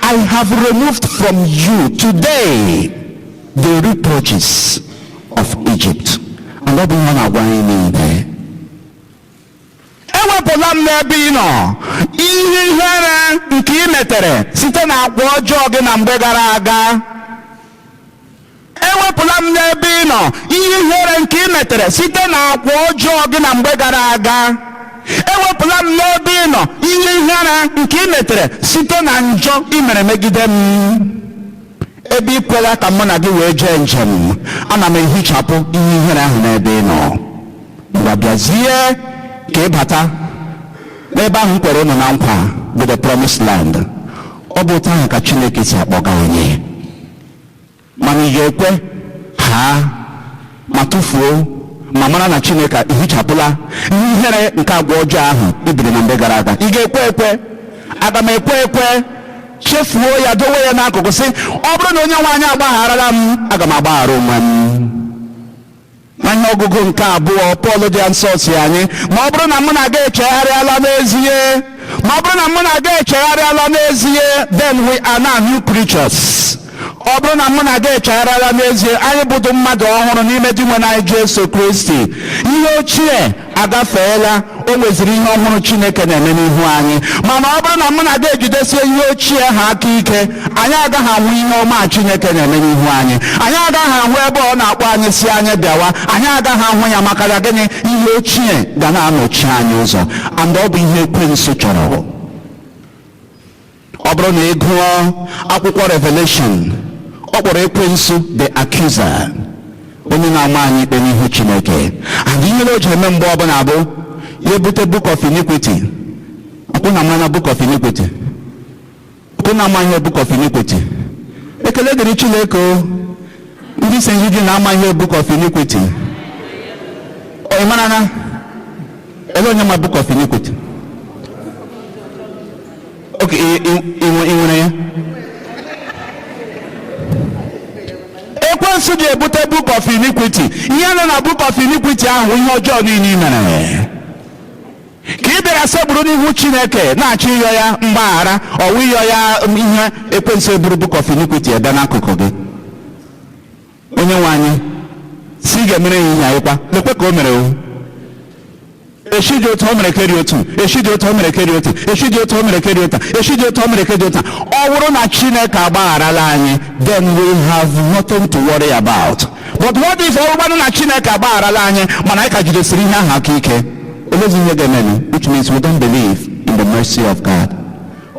"I have removed from you today the reproaches of Egypt." And ọ bụ ihe ọ na-agwa anyị niile: ewepụla m n'ebe ị nọ ihe ihere nke ị metere site na agwa ọjọọ gị na mgbe gara aga. Ewepụla m n'ebe ị nọ ihe ihere nke ị metere site na agwa ọjọọ gị na mgbe gara aga. Ewepụla m n'ebe ị nọ ihe ihere nke ị metere site na njọ ị mere megide m. Ebe ị kwela ka mụ na gị wee jee njem, ana m ehichapụ ihe ihere ahụ n'ebe ị nọ. Ngwa, bịazie ka ị bata n'ebe ahụ m kwere ụnụ na nkwa, bụ the promised land. Ọ bụ otu ahụ ka Chineke si akpọga anyị. Mana ị ga-ekwe ha ma tụfuo ma mara na Chineke ehichapụla ihe ihere nke agwa ọjọọ ahụ i biri na mgbe gara aga? Ị ga-ekwe ekwe? Aga m ekwe ekwe, chefuo ya, dowe ya n'akụkụ, sị, ọ bụrụ na onye nwe anyị agbagharala m, aga m agbaghara onwe m. Na ihe ọgụgụ nke abụọ, Pọl dị nsọ si anyị, ma ọ bụrụ na mụ na gị echegharịala n'ezie, ma ọ bụrụ na mụ na gị echegharịala n'ezie, then we are now new creatures. Ọ bụrụ na mụ na gị echegharịala n'ezie, anyị bụdụ mmadụ ọhụrụ n'ime Dinwenụ anyị Jesu Kristi. Ihe ochie agafeela, O nweziri ihe ọhụrụ Chineke na-eme n'ihu anyị. Mana ọ bụrụ na mụ na gị ejidesie ihe ochie ha aka ike, anyị agaghị ahụ ihe ọma Chineke na-eme n'ihu anyị. Anyị agaghị ahụ ebe ọ na-akpọ anyị si anyị bịawa. Anyị agaghị ahụ ya. Maka na gịnị? Ihe ochie ga na-anọchi anyị ụzọ, and ọ bụ ihe ekwensu chọrọ. Ọ bụrụ na ị gụọ akwụkwọ Revelation, ọ kpọrọ ekwensu the accuser, onye na-ama anyị ikpe n'ihu Chineke. And ihe o ji eme mgbe ọbụla bụ ya ebute book of iniquity. Ọkwụ na mana book of iniquity, ọkwụ na ama ihe book of iniquity. Ekele dịrị Chineke o, ndị St. Eugene na-ama ihe book of iniquity. Ị mara na ele onye ma book of iniquity? Ok, ị nwere ya. Ekwensu ji ebute book of iniquity. Ihe nọ na book of iniquity ahụ, ihe ọjọọ niile ị mere ka ị bịara sekpuru n'ihu Chineke na-achọ ịyọ ya mgbaghara, ọwụ ịyọ ya ihe. Ekwensu eburu book of iniquity ebe n'akụkụ gị. Onye nwe anyị si ga-emere ya ihe anyịkwa lekwe ka o mere o. Echi dị otu o mere keri otu, echi dị otu o mere keri otu, echi dị otu o mere keri otu, echi dị otu o mere keri otu. Ọ bụrụ na Chineke agbagharala anyị, then we have nothing to worry about. But what if ọ bụrụkwanụ na Chineke agbagharala anyị, mana anyị ka jidesiri ihe ahụ aka ike? Olezi ihe ga-emenụ? Which means we don't believe in the mercy of God.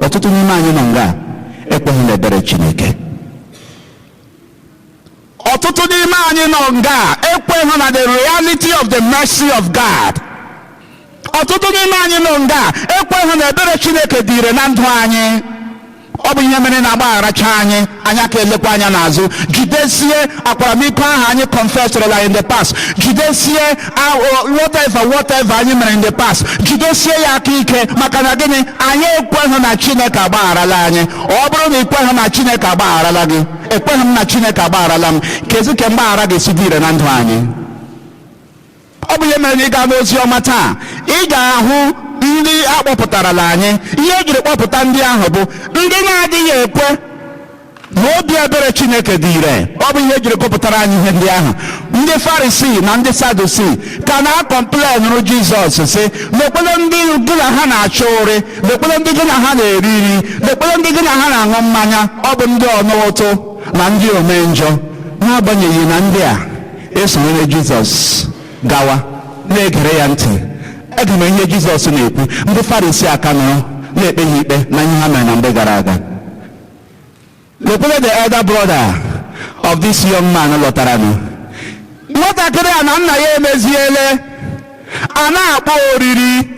Ọtụtụ n'ime anyị nọ nga ekweghị na ebere Chineke. Ọtụtụ n'ime anyị nọ nga ekweghị na the reality of the mercy of God. Ọtụtụ n'ime anyị nọ nga ekweghị na ebere Chineke dị ire na ndụ anyị. Ọ bụ ihe mere na-agbagharacha anyị, anyị aka elekwa anya n'azụ, jidesie akwaramiko ahụ anyị confessrela in the past, jidesie whatever whatever anyị mere in the past, jidesie ya aka ike. Maka na gịnị? Anyị ekweghị na Chineke agbagharala anyị. Ọ bụrụ na ị kweghị na Chineke agbagharala gị, ekweghị m na Chineke agbagharala m, kezi ka mgbaghara ga-esi dị ire na ndụ anyị? Ọ bụ ihe mere na ị gaa n'ozi ọma taa, ị ga-ahụ ndị akpọpụtarala anyị. Ihe ejiri kpọpụta ndị ahụ bụ ndị na-adịghị ekwe na obi ebere Chineke dị ire. Ọ bụ ihe ejiri kpọpụtara anyị ihe ndị ahụ. Ndị Farisii na ndị Sadusii ka na-acomplainụrụ Jizọs, sị, "Lekwele ndị gị na ha na-achọ ụrị, lekwele ndị gị na ha na-eri nri, lekwele ndị gị na ha na-aṅụ mmanya, ọ bụ ndị ọnụ ụtụ na ndị ome njọ." N'agbanyeghị na ndị a esonyere Jizọs gawa na-egere ya ntị, ege m ihe Jizọs na-ekwu, ndị Farisi aka nọrọ na-ekpe ha ikpe na ihe ha mere na mgbe gara aga. Lekwele the elder brother of this young man lọtaranụ. Nwatakịrị a na nna ya emeziele, a na-akpọ oriri,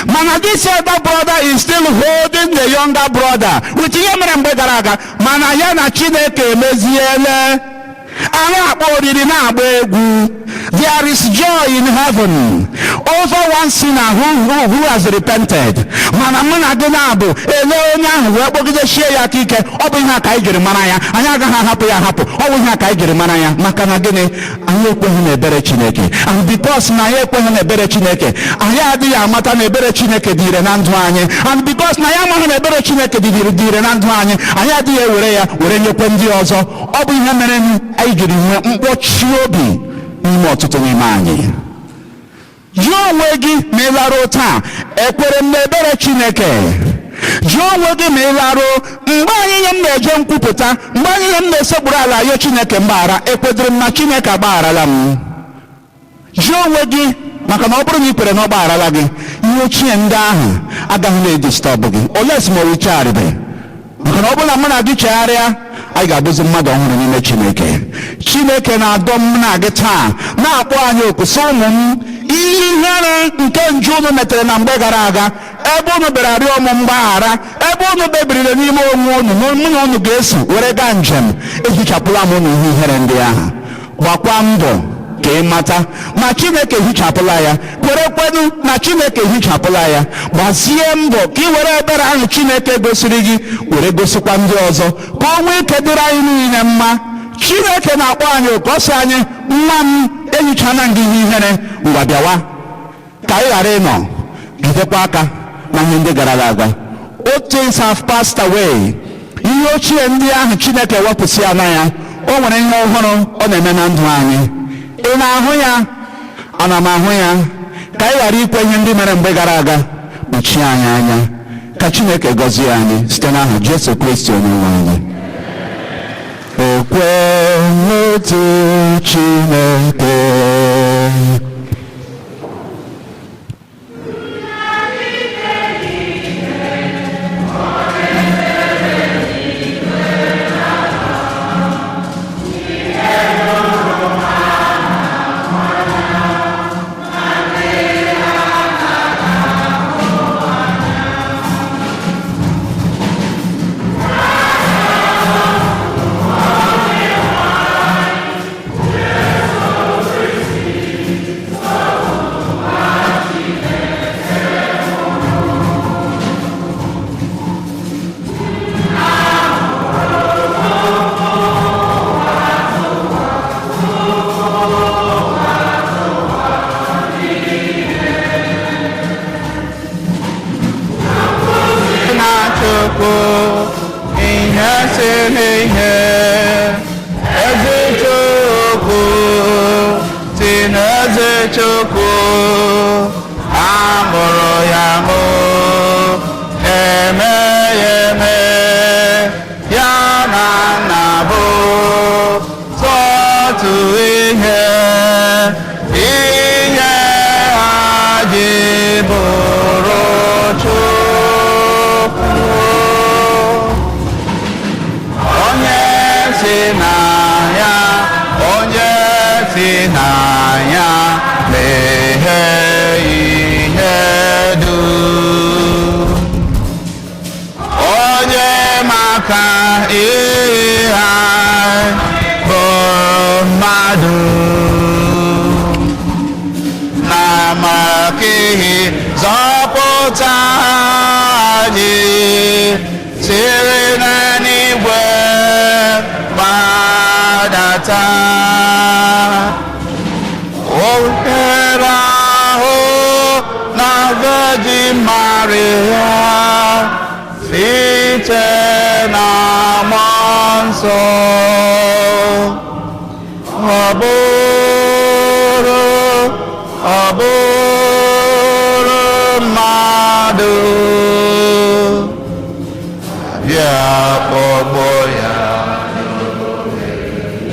mana this elder brother is still holding the younger brother with ihe mere mgbe gara aga. Mana ya na Chineke emeziele, a na-akpọ oriri, na-agba egwu. There is joy in heaven over one sinner who has repented. Mana mụ na gị na-abụ ele onye ahụ wee kpọgidesie ya aka ike. Ọ bụ ihe a ka anyị jiri mara ya, anyị agaghị ahapụ ya ahapụ. Ọ bụ ihe a ka anyị jiri mara ya. Maka na gịnị? Anyị ekweghị na ebere Chineke. And because na anyị ekweghị na ebere Chineke, anyị adịghị amata na ebere Chineke dị ire na ndụ anyị. And because na ya amaghị na ebere Chineke dị ire na ndụ anyị, anyị adịghị ewere ya were nyekwe ndị ọzọ. Ọ bụ ihe mere anyị jiri nwee mkpọchi obi n'ime ọtụtụ n'ime anyị. Jụọ onwe gị ma ị laruo taa, ekwere m na ebere Chineke? Jụọ onwe gị ma ị laruo, mgbe anyị nye m na-eje nkwupụta, mgbe anyị nye m na-esekpuru ala nye Chineke mgbaghara, ekwedịrị m na Chineke agbagharala m? Jụọ onwe gị, maka na ọ bụrụ na ị kwere na ọ gbagharala gị, ihe ochie ndị ahụ agaghị na-edisturb gị, oles ma ọ chegharịbe. Maka na ọ bụrụ na mụ na gị chegharịa, anyị ga-abụzi mmadụ ọhụrụ n'ime Chineke. Chineke na-adọ m na gị taa, na-akpọ anyị oku, sị, "Ụmụ m, ihe ihere nke njọ unu metere na mgbe gara aga, ebe unu bịara rịọ m mgbaghara, ebe unu kpebirire n'ime onwe unu na mụ na unu ga-eso were gaa njem, ehichapụla m unu ihe ihere ndị ahụ." Gbakwa mbọ ka ị mata ma Chineke hichapụla ya. Kwere kwenu na Chineke hichapụla ya. Gbazie mbọ ka ị were ebere ahụ Chineke gosiri gị were gosikwa ndị ọzọ, ka ọ nwee ike dịrị anyị niile mma. Chineke na-akpọ anyị oku. Ọ sị anyị, "Nwa m, ehichana gị ihe ihere, ngwa bịawa ka anyị ghara ịnọ jidekwa aka na ihe ndị gara aga." Old things have passed away. Ihe ochie ndị ahụ, Chineke wepụsị ya na ya. O nwere ihe ọhụrụ ọ na-eme na ndụ anyị. Ị na-ahụ ya? Ana m ahụ ya. Ka Ka anyị ghara ikwe ihe ndị mere mgbe gara aga kpuchie anyị anya. Ka Chineke gọzie anyị site n'aha Jesu Kristi onye nwe anyị. Ekwe n'otu Chineke. Na Chukwu ihe si n'ihe, ezi Chukwu si n'ezi Chukwu, amụrụ ya mụ, eme ya eme, ya na nna bụ otu ihe, ihe ha ji bụrụ Chukwu. Onye si na ya, onye si na ya meghee ihe dum, onye maka ihe bụ mmadụ na maka ihe zọpụta anyị, siri n'eluigwe gbadata. Ohere ahụ na Virgin Maria site na Mmụọ Nsọ, ọ bụrụ, ọ bụrụ mmadụ, bịa kpọgbọ ya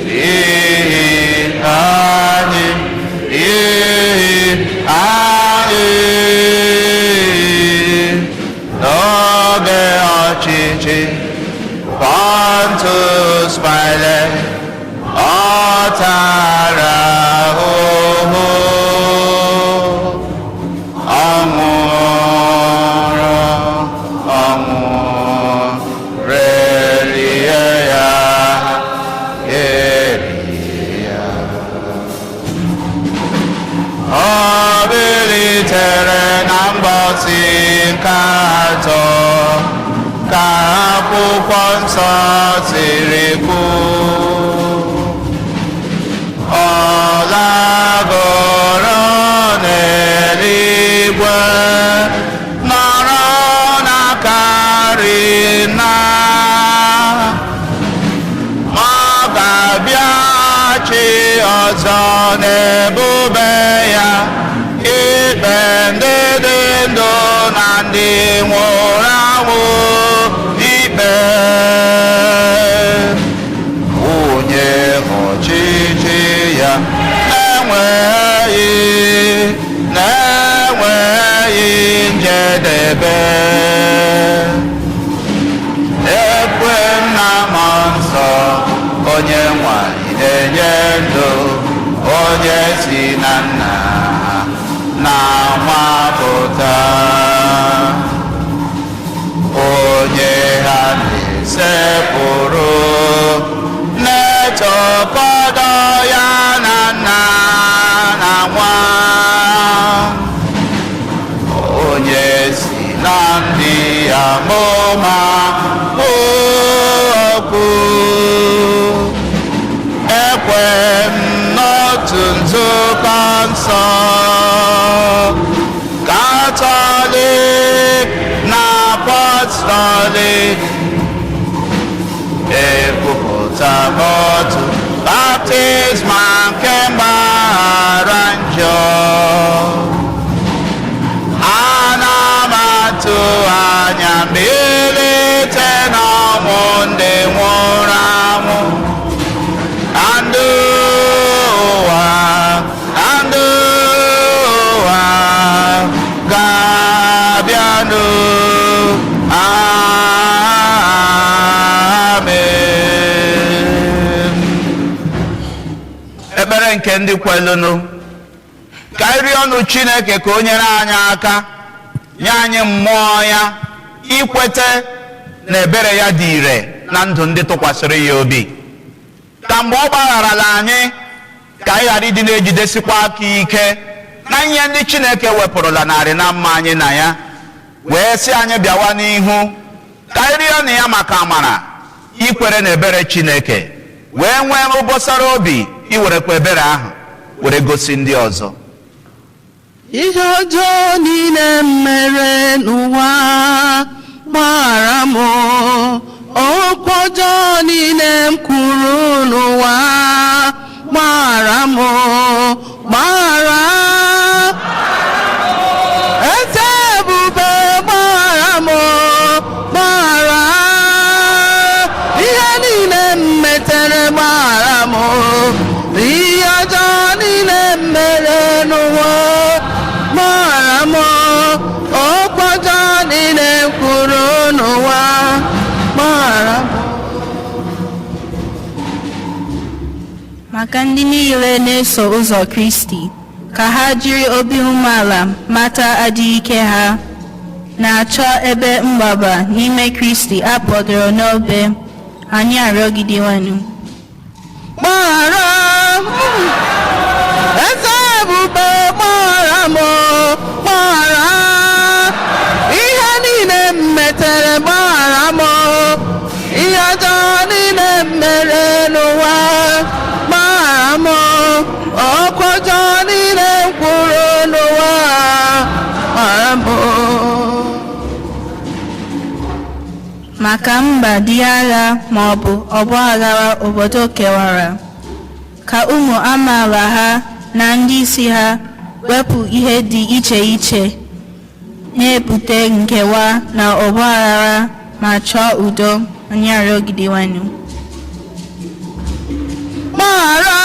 n'ihi anyị, n'ihi anyị, n'oge ọchịchị Pontius Pilate, ọ tara ahụhụ, ọ nwụrụ ọnwụ, relie ya, elie ya. Ọ bilitere na mbọsị nke atọ, ka akwụkwọ nsọ siri kwu. Ọ lagoro n'eluigwe, nọrọ n'akari na ma ọ ga-abịaghachi ọzọ n'ebube ya, ikpe ndị dị ndụ na ndị nwụrụ anwụ ikpe. Onye ọchịchị ya na-enweghị na-enweghị njedebe. Ekwe m na Mmụọ Nsọ, onye nwanyị na-enye ndụ, onye si na Nna na Nwa pụta, onye ha na-esepụrụ, na-etokọdo ya na Nna na Nwa, onye si na ndị amụma okwu. Ekwe m n'otu nzukọ nsọ Katọlik na Apọstọlik, ekwupụta m otu baptizma nke mgbaghara njọ. Chineke ndị kwelụnụ, ka anyị rịọ ọnụ Chineke ka o nyere anyị aka, nye anyị mmụọ ya ikwete na ebere ya dị ire na ndụ ndị tụkwasịrị ya obi, ka mgbe ọ gbagharala anyị, ka anyị ghara ịdị na-ejidesikwa aka ike na ihe ndị Chineke wepụrụla narị na mma anyị na ya, wee sị anyị bịawa n'ihu. Ka anyị rịọ na ya maka amara ikwere na ebere Chineke, wee nwee ụbọsara obi iwerekwa ebere ahụ were gosi ndị ọzọ. Ihe ọjọọ niile m mere n'ụwa, gbaghara m. Okwu ọjọọ niile m kwuru n'ụwa, gbaghara m, gbaghara. Eze ebube, gbaghara m, gbaghara. Ihe niile m metere, gbaghara m. Ihe ọjọọ niile m mere n'ụwa, gbaghara m. Okwu ọjọọ niile m kwuru n'ụwa, gbaghara m. Maka ndị niile na-eso ụzọ Kristi, ka ha jiri obi umeala mata adịghị ike ha, na-achọ ebe mgbaba n'ime Kristi akpọdoro n'obe. Anyị arịọ gị, Dinwenụ. Gbaghara, eze ebube, gbaghara m, gbaghara. Ihe niile m metere, gbaghara m. Ihe ọjọọ niile m mere n'ụwa, gbaghara m. Okwu ọjọọ niile m kwuru n'ụwa, gbaghara m. Maka mba dị agha ma ọ bụ ọgba aghara obodo kewara, ka ụmụ amaala ha na ndị isi ha wepụ ihe dị iche iche na-ebute nkewa na ọgba aghara ma chọọ udo. Anyị arịọ gị, Dinwenụ. Gbaghara,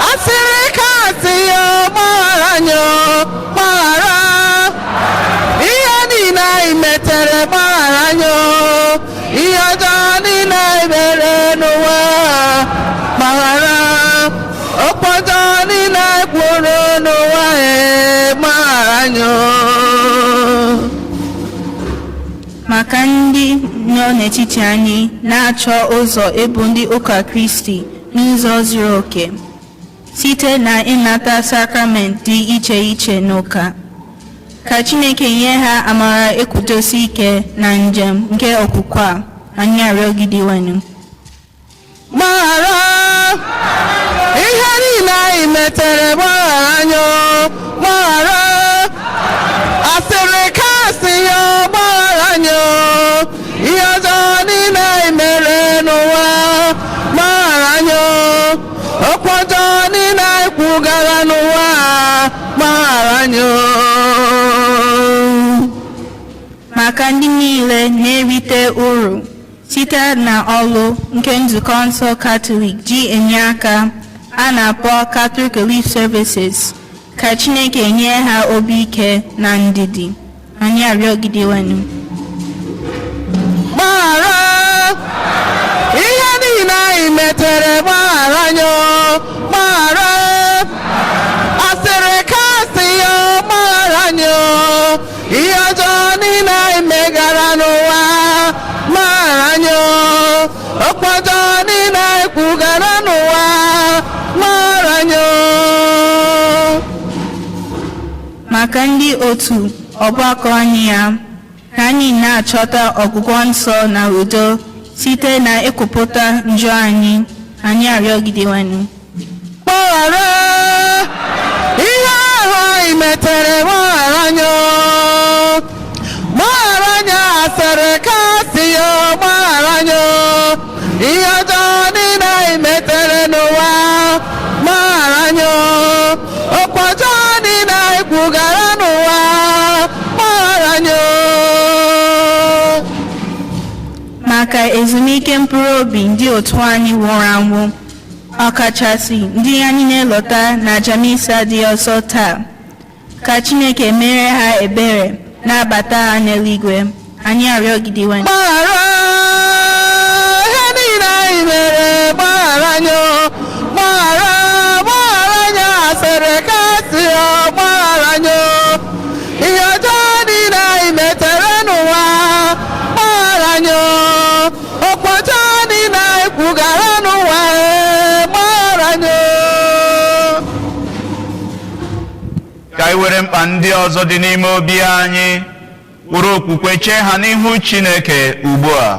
asịrị ka asị ya, gbaghara anyị o, gbaghara. Ihe niile anyị metere, gbaghara anyị o. Ihe ọjọọ niile anyị mere n'ụwa, gbaghara. Okwu ọjọọ niile anyị kwuru n'ụwa, ee, gbaghara anyị o. Maka ndị nọ n'etiti anyị na-achọ ụzọ ịbụ ndị ụka Kristi n'ụzọ zuru oke site na ịnata sakramenti dị iche iche n'ụka, ka Chineke nye ha amara ịkwụdosi ike na njem nke okwukwe a. Anyị arịọ gị, Dinwenụ. Gbaghara ihe niile anyị metere, gbaghara anyị o, gbaghara. Asịrị ka asị ya, gbaghara anyị o. Ihe ọjọọ niile anyị mere n'ụwa, gbaghara anyị o. Okwu ọjọọ niile anyị kwugara n'ụwa, gbaghara anyị o. Maka ndị niile na-erite uru site na ọlụ nke Nzukọ Nsọ Katọlik ji enye aka a na-akpọ Catholic Relief Services, ka Chineke nye ha obi ike na ndidi. Anyị arịọ gị, Dinwenụ. Gbaghara ihe niile anyị metere, gbaghara anyị o, gbaghara. Asịrị ka asị ya, gbaghara anyị o. Ihe ọjọọ niile anyị megara n'ụwa, gbaghara anyị o. Okwu ọjọọ niile anyị kwugara n'ụwa, gbaghara anyị o. Maka ndị otu ọgbakọ anyị ya, ka anyị na-achọta ọgwụgwọ nsọ na udo site na ịkwupụta njọ anyị. Anyị arịọ gị, Dinwenụ. Gbaghara ihe ahụ anyị metere, gbaghara anyị o. Gbaghara anyị, asịrị ka asị ya, gbaghara anyị o. Ihe ọjọọ niile anyị metere n'ụwa, gbaghara anyị o. Okwu ọjọọ niile anyị kwugara n'ụwa, gbaghara anyị o. Maka ezumike mkpụrụ obi ndị otu anyị nwụrụ anwụ, ọkachasị ndị anyị na-elota na Jamisa dị ọsọ taa, ka Chineke mere ha ebere, na-abata ha n'eluigwe. Anyị arịọ gị, Dinwenụ. Gbaghara ihe niile anyị mere, gbaghara anyị o, gbaghara. mkpa ndị ọzọ dị n'ime obi anyị, were okwukwe chee ha n'ihu Chineke ugbu a.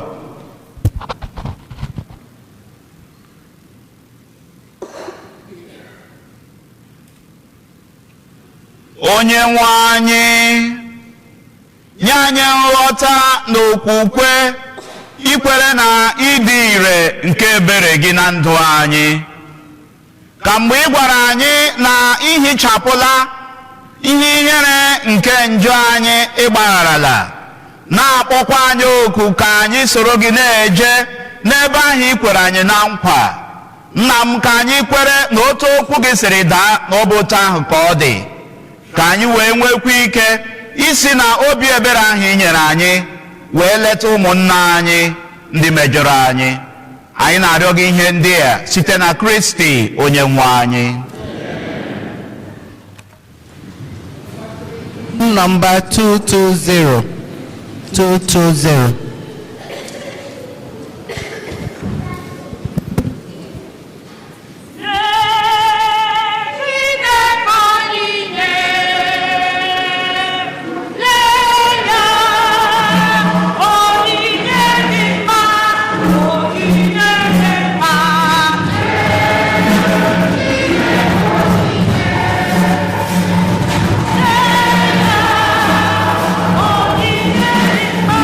Onye nwe anyị, nye anyị nghọta na okwukwe ikwere na ịdị ire nke ebere gị na ndụ anyị, ka mgbe ị gwara anyị na ihichapụla ihe ihere nke njọ anyị, ịgbagharala, na-akpọkwa anyị oku ka anyị soro gị na-eje n'ebe ahụ ị kwere anyị na nkwa. Nna m, ka anyị kwere na otu okwu gị siri daa na ọ bụ otu ahụ ka ọ dị, ka anyị wee nwekwa ike isi na obi ebere ahụ ị nyere anyị wee leta ụmụnna anyị ndị mejọrọ anyị. Anyị na-arịọ gị ihe ndị a site na Kristi onye nwe anyị. Number 220. 220. Onyinye dị mma.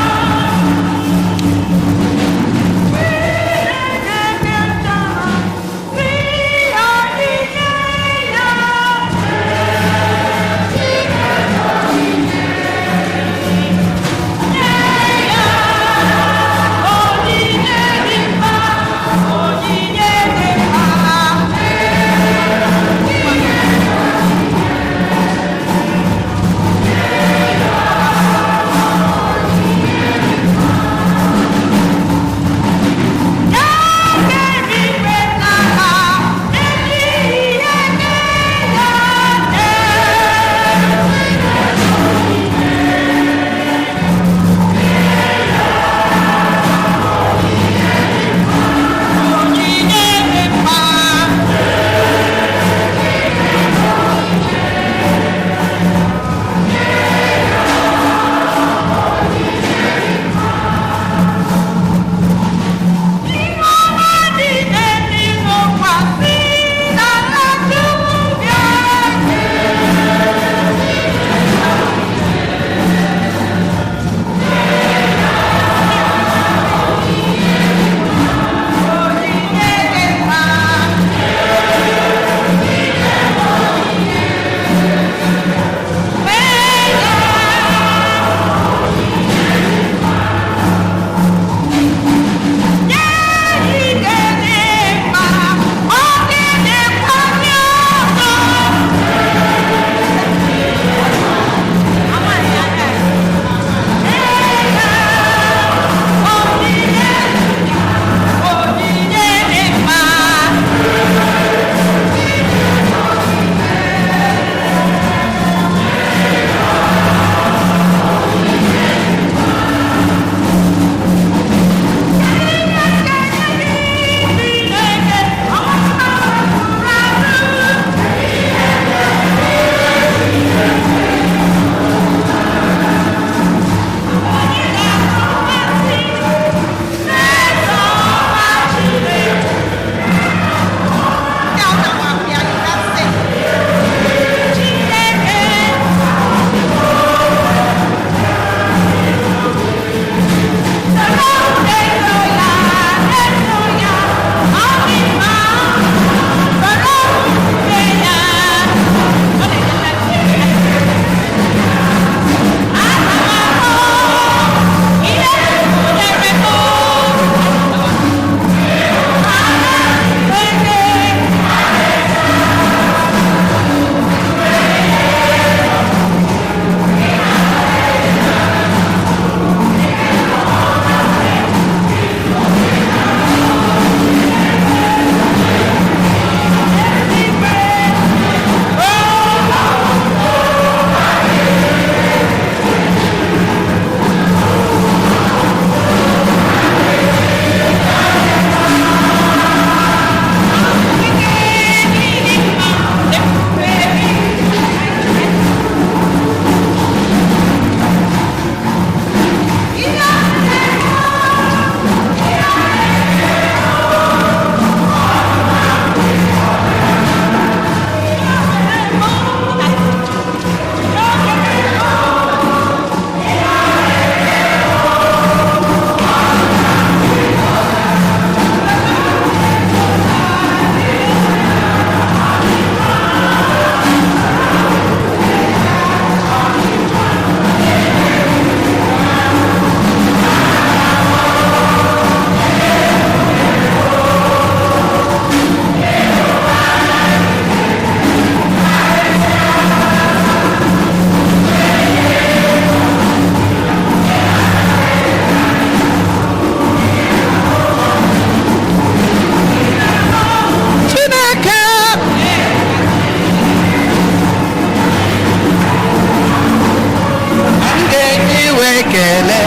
Ekele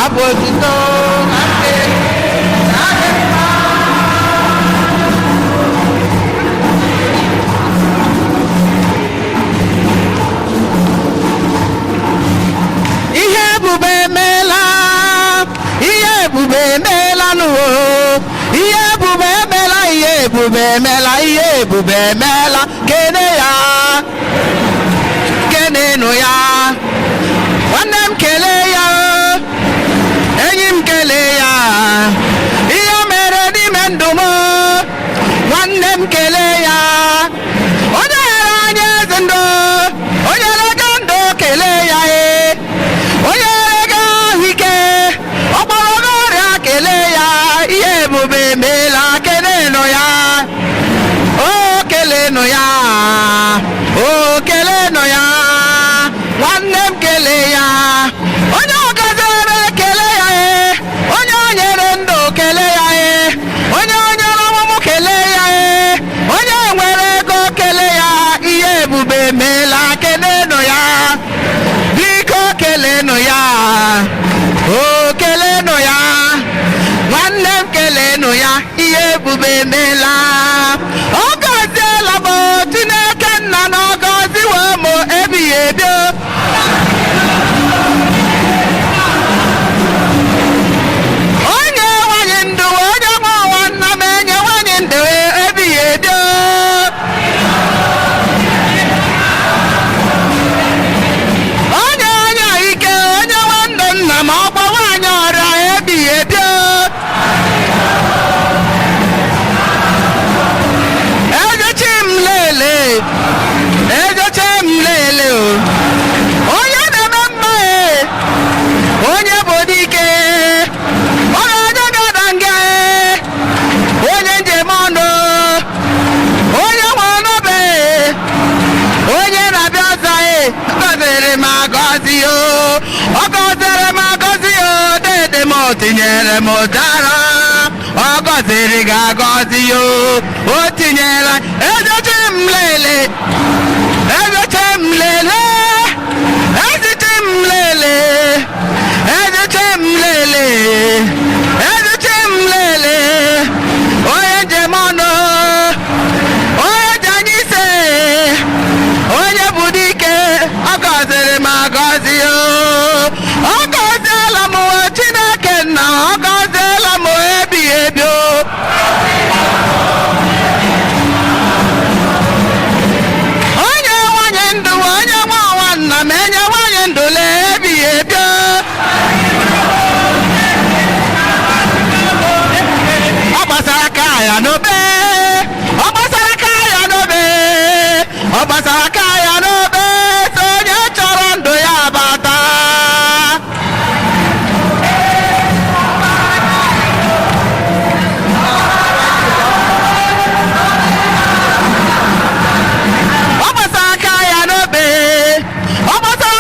abụ otuto na nke na-adị mma. Ihe ebube emeela, ihe ebube emeela n'ụwa. Ihe ebube emeela, ihe ebube emeela, ihe ebube emeela. Kene ya, kenenụ ya, nwanne m kelee ya, enyi m kelee ya, ihe o mere n'ime ndụ m, nwanne m kelee ya, onye nyere anyị ezi ndụ, onye rega ndụ, kelee ya e, onye rega ahụike, ọkpọrọ gị ọrịa, kelee ya. Ihe ebube emeela, kelenụ ya, o kelenụ ya, o kelenụ ya, nwanne m kelee ya, onye ọgazere kele ya e, onye o nyere ndụ kele ya e, onye o nyere ọmụmụ kelee ya e, onye nwere ego kele ya. Ihe ebube emeela, kelenụ ya, biko kelenụ ya, o kelenụ ya, nwanne m kelenụ ya. Ihe ebube emeela, ọ gọziela m, Chineke nna na ọ gọziwo m ebighị ebi. Onye nwanyị ndụ, onye nwe ụwa, nna m enye nwanyị ndụ ebighị ebi. Onye onye ike, onye nwe ndụ, nna m ọkwa nwaanyị ọrịa ebighị ebi. Ejechi m lele, ejechi m lele o, onye na-eme mma e, onye bụ dike, onye onye gada nga e, onye njem ọnụ, onye nwe ọnụbe, onye na-abịa ọzọ e, gọziri m agọzi o, ọ gọziri m agọzi o, dede m o tinyere m ụdara, ọ gọziri gị agọzi o, o tinyere. Ejechi m lele, ejechi m lele, ejechi m lele, ejechi m lele, ejechi m lele, onye njem ọnụ, onye ji anyị ise, onye bụ dike, ọ gọziri m agọzi o, ọ gọziela m o, Chineke nna ọ gọziela m ebighị ebi o. Onye nwanyị ndụ, onye nwe ụwa, nna m enye nwanyị ndụ lee ebighị ebi o. Ọ gbasara aka ya n'obe, ọ gbasara aka ya n'obe, ọ gbasara aka ya n'obe, sị onye chọrọ ndụ ya bata. Ọ gbasara aka ya n'obe, ọ gbasara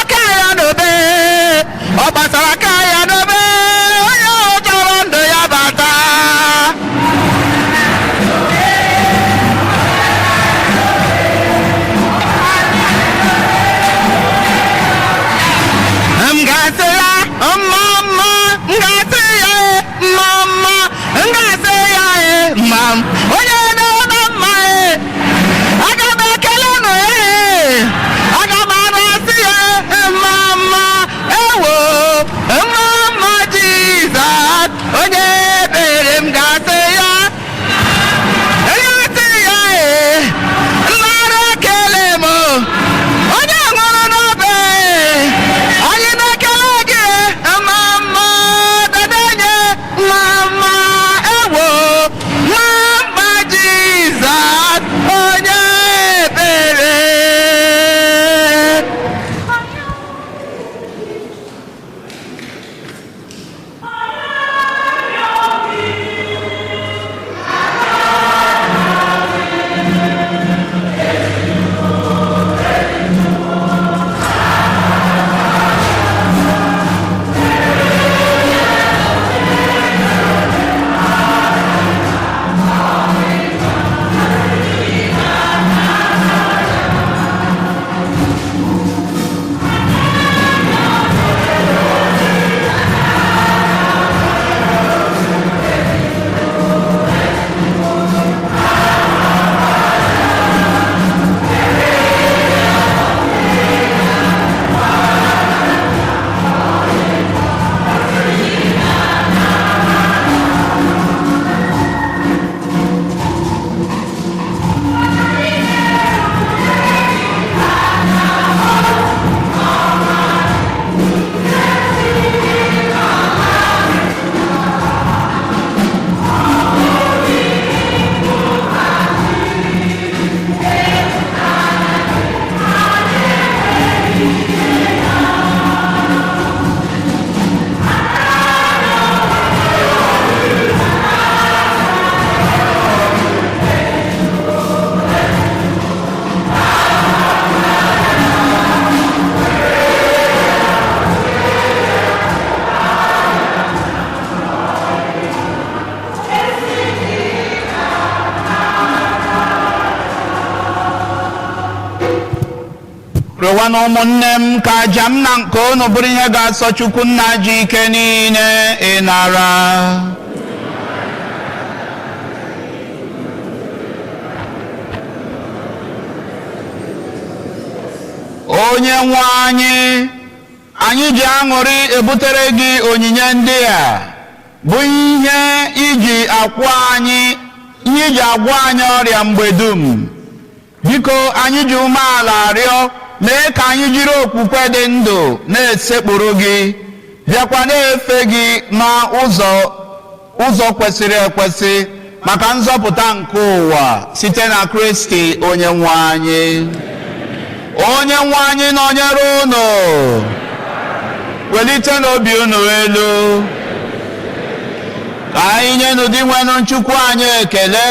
Rịọwa na ụmụnne m ka aja m na nke unu bụrụ ihe ga-asọ Chukwu nna ji ike niile ịnara. Onye nwe anyị, anyị ji aṅụrị ebutere gị onyinye ndị a bụ ihe iji akwụ anyị, ihe iji agwọ anyị ọrịa mgbe dum. Biko, anyị ji umeala rịọ, mee ka anyị jiri okwukwe dị ndụ na-esekpuru gị, bịakwa na-efe gị n'ụzọ ụzọ kwesịrị ekwesị maka nzọpụta nke ụwa, site na Kristi onye nwe anyị. Onye nwe anyị nọnyere unu. Welite n'obi unu elu. Ka anyị nyenụ Dinwenụ Chukwu anyị ekele.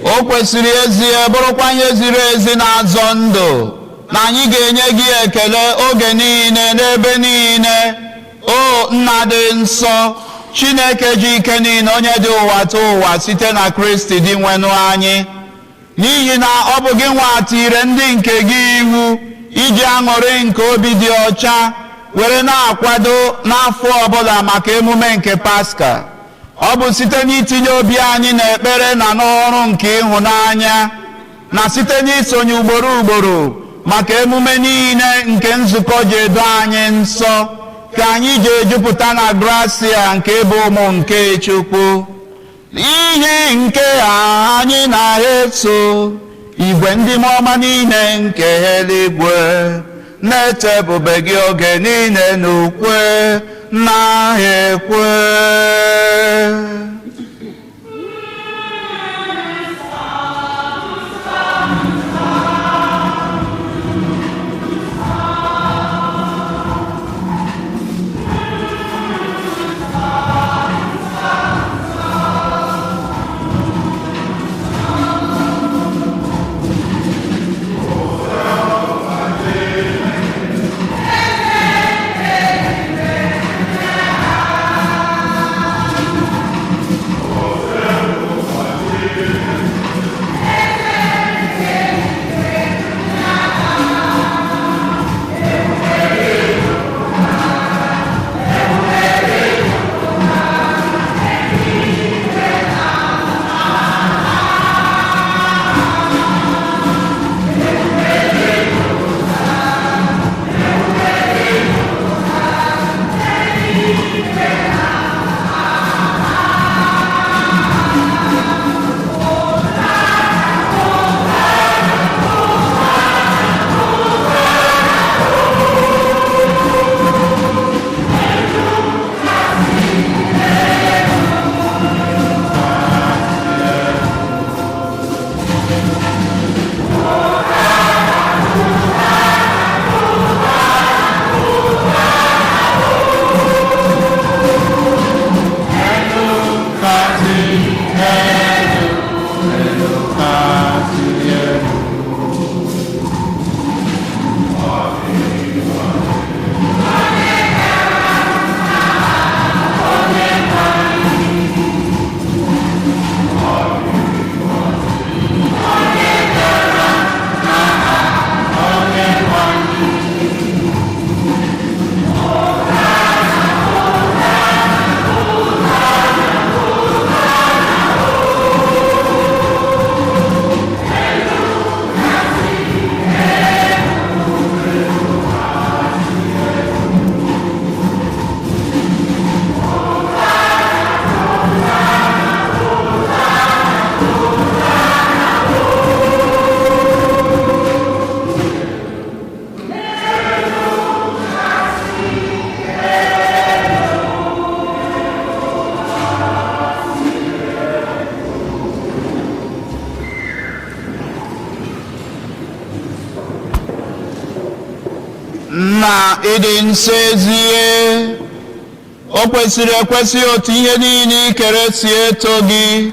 O kwesịrị ezie, bụrụkwa ihe ziri ezi na-azọ ndụ, na anyị ga-enye gị ekele oge niile n'ebe niile, o Nna dị nsọ, Chineke ji ike niile, onye dị ụwa tụ ụwa, site na Kristi Dinwenụ anyị. N'ihi na ọ bụ gị nwa tire ndị nke gị iwu iji aṅụrị nke obi dị ọcha were na-akwado n'afọ ọbụla maka emume nke Paska. Ọ bụ site n'itinye obi anyị n'ekpere na n'ọrụ nke ịhụnanya, na site n'isonye ugboro ugboro maka emume niile nke nzukọ ji edo anyị nsọ, ka anyị ji ejupụta na grasia nke ịbụ ụmụ nke Chukwu. N'ihi nke a, anyị na-eso igwe ndị mmụọ ọma niile nke eluigwe na-eto ebube gị oge niile n'ukwe na-ekwe. Na ịdị nsọ ezie, o kwesịrị ekwesị otu ihe niile ikere si eto gị,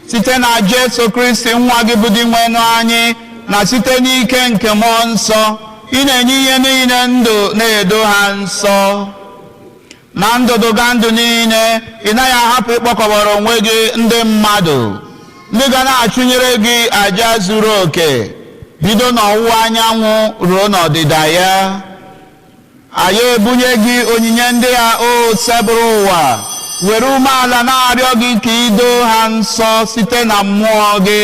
site na Jesu Kristi nwa gị bụ Dinwenụ anyị, na site n'ike nke mmụọ nsọ ị na-enye ihe niile ndụ, na-edo ha nsọ. Na ndụdụga ndụ niile, ị naghị ahapụ ịkpọkọbara onwe gị ndị mmadụ, ndị ga na-achụnyere gị àjà zuru oke. Bido n'ọwụwa anyanwụ ruo n'ọdịda ya, anyị ebunye gị onyinye ndị a, o sebụrụ ụwa, were umeala na-arịọ gị ka i doo ha nsọ site na mmụọ gị,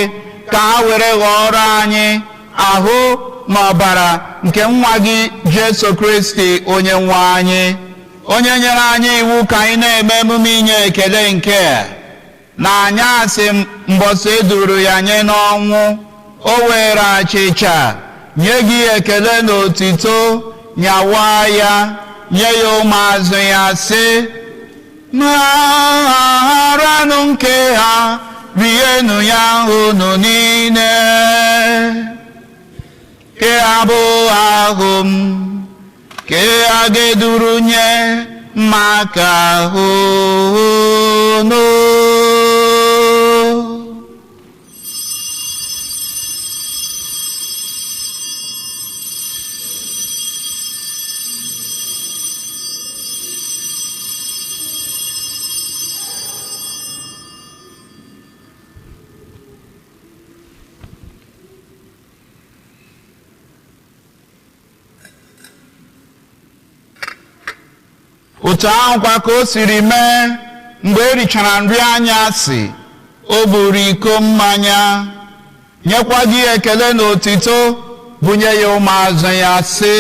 ka ha were ghọọrọ anyị ahụ na ọbara nke nwa gị Jesu Kristi onye nwe anyị, onye nyere anyị iwu ka anyị na-eme emume inye ekele nke a. Na anyasị mbọsị eduru ya nye n'ọnwụ, o were achịcha, nye gị ekele na otito, nyawa ya, nye ya ụmụazụ ya, sị: "Naranụ nke ha, rienụ ya unu niile. Ke a bụ ahụ m, ke a ga-eduru nye maka unu." Otu ahụkwa ka o siri mee mgbe e richara nri anyasị, o buru iko mmanya, nyekwa gị ekele na otito, bunye ya ụmụazụ ya, sị: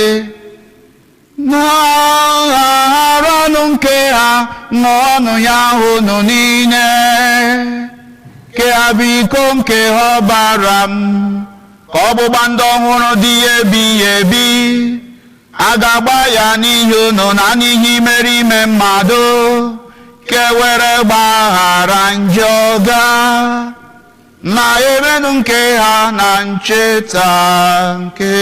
"Naranụ nke ha, ṅụọnụ ya unu niile. Ke ha bụ iko nke ọbara m, ka ọgbụgba ndụ ọhụrụ dị ya ebighị ebi. A ga-agba ya n'ihi unu na n'ihi imerime mmadụ, ka e were gbaghara njọ gaa. Na emenụ nke ha na ncheta nke."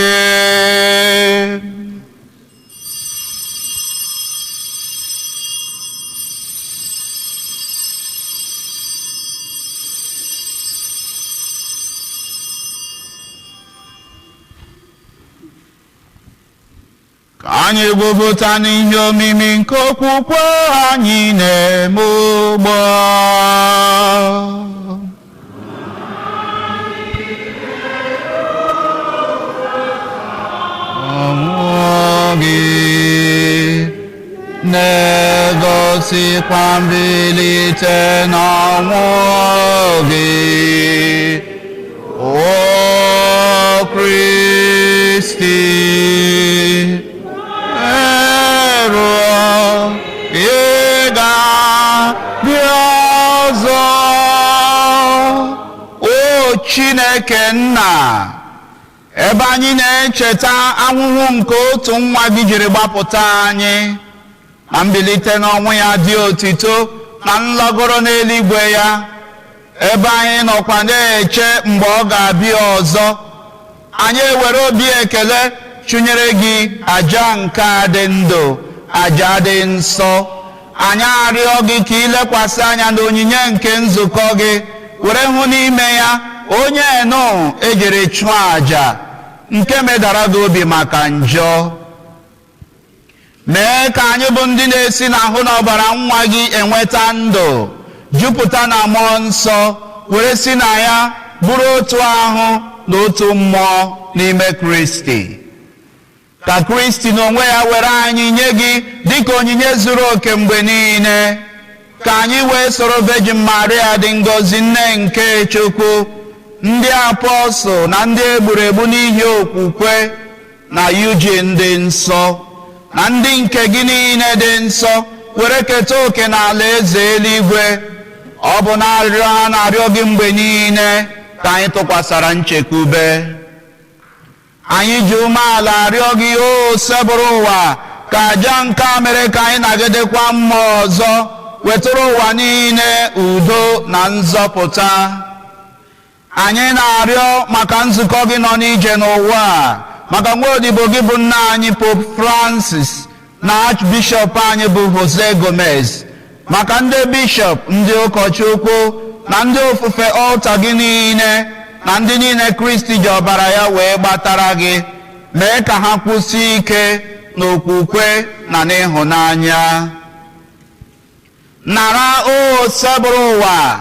Ka anyị gwupụta n'ihe omimi nke okwukwe anyị na-eme ugbu a. Ọnwụ gị na-egosikwa mbilite n'ọnwụ gị, o Kristi, eruo ị ga-abịa ọzọ. O Chineke Nna, ebe anyị na-echeta ahụhụ nke otu nwa gị jiri gbapụta anyị, na mbilite n'ọnwụ ya dị otito, na nlọgoro n'eluigwe ya, ebe anyị nọkwa na-eche mgbe ọ ga-abịa ọzọ, anyị ewere obi ekele chụnyere gị aja nke a dị ndụ, aja dị nsọ. Anyị arịọ gị ka ilekwasị anya n'onyinye nke nzukọ gị, were hụ n'ime ya onye enu ejiri chụọ aja nke medara gị obi maka njọ. Mee ka anyị bụ ndị na-esi n'ahụ na ọbara nwa gị enweta ndụ, jupụta na mmụọ nsọ, were si na ya bụrụ otu ahụ na otu mmụọ n'ime Kristi. Ka Kristi n'onwe ya were anyị nye gị dịka onyinye zuru oke mgbe niile, ka anyị wee soro Virgin Maria dị ngọzi, nne nke Chukwu, ndị apọstụl na ndị egburu egbu n'ihi okwukwe, na Eugene dị nsọ, na ndị nke gị niile dị nsọ, were keta oke n'ala eze eluigwe. Ọ bụ na arịrịọ ha na-arịọ gị mgbe niile ka anyị tụkwasara nchekwube. Anyị ji umeala arịọ gị, o sebụrụ ụwa, ka aja nke a mere ka anyị nagidekwa mmụọ ọzọ wetara ụwa niile udo na nzọpụta. Anyị na-arịọ maka nzukọ gị nọ n'ije n'ụwa a, maka nwa odibo gị bụ nna anyị Pope Francis na Archbishop anyị bụ Jose Gomez, maka ndị bishọp, ndị ụkọchukwu na ndị ofufe ọlta gị niile, na ndị niile Kristi ji ọbara ya wee gbatara gị. Mee ka ha kwụsie ike n'okwukwe na n'ịhụnanya. Nara, o sebụrụ ụwa,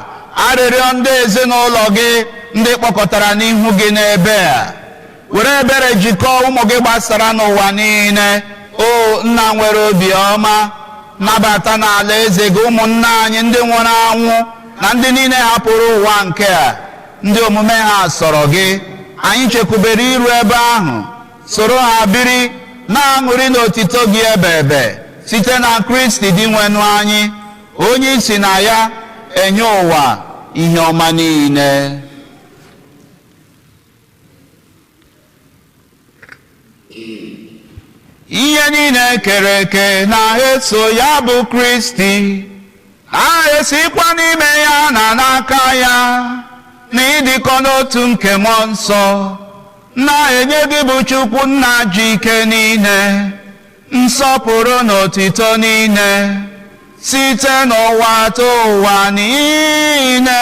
arịrịọ ndị ezinụlọ gị ndị kpọkọtara n'ihu gị n'ebe a. Were ebere jikọọ ụmụ gị gbasara n'ụwa niile. O nna nwere obiọma, nabata n'ala eze gị ụmụnna anyị ndị nwụrụ anwụ na ndị niile hapụrụ ụwa nke a, ndị omume ha sọrọ gị. Anyị chekwubere iru ebe ahụ, soro ha biri na-aṅụrị n'otito gị ebe ebe, site na Kristi dị nwenụ anyị, onye isi na ya enye ụwa ihe ọma niile. Ihe niile kere eke na-eso ya bụ Kristi, na-esikwa n'ime ya na n'aka ya, na ịdịkọ n'otu nke mmụọ nsọ, na-enye gị bụ Chukwu nna ji ike niile, nsọpụrụ na otito niile, site n'ụwa ta ụwa niile.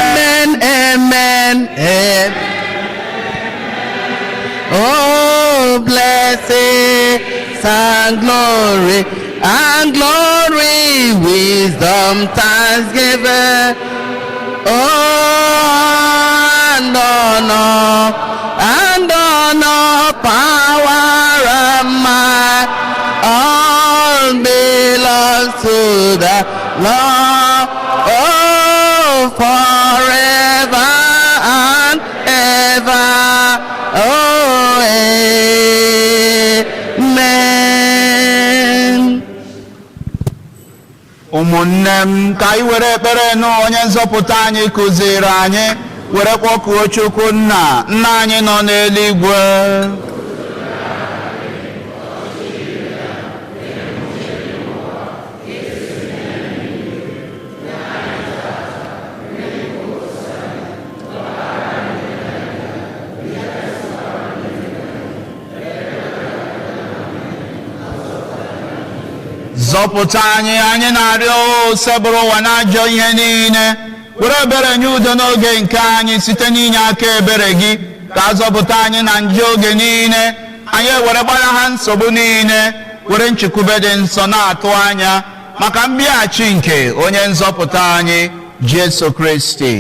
Amen, amen, amen. Oh, blessings and glory, wisdom, thanksgiving. Oh, and honor, power and might, all belongs to the Lord. Oh, forever and ever. Oh, amen. Ụmụnne m, ka anyị were ekpere nụ onye nzọpụta anyị kụziri anyị, were kpọkuo Chukwu nna, nna anyị nọ n'eluigwe. Zọpụta anyị, anyị na-arịọ, osebụrụ ụwa n'ajọ ihe niile. Were ebere nye udo n'oge nke anyị, site n'inye aka ebere gị, ka a zọpụta anyị na njọ oge niile, anyị ewere gbara ha nsogbu niile, were nchekwube dị nsọ na-atụ anya maka mbịaghachi nke onye nzọpụta anyị Jesu Kristi.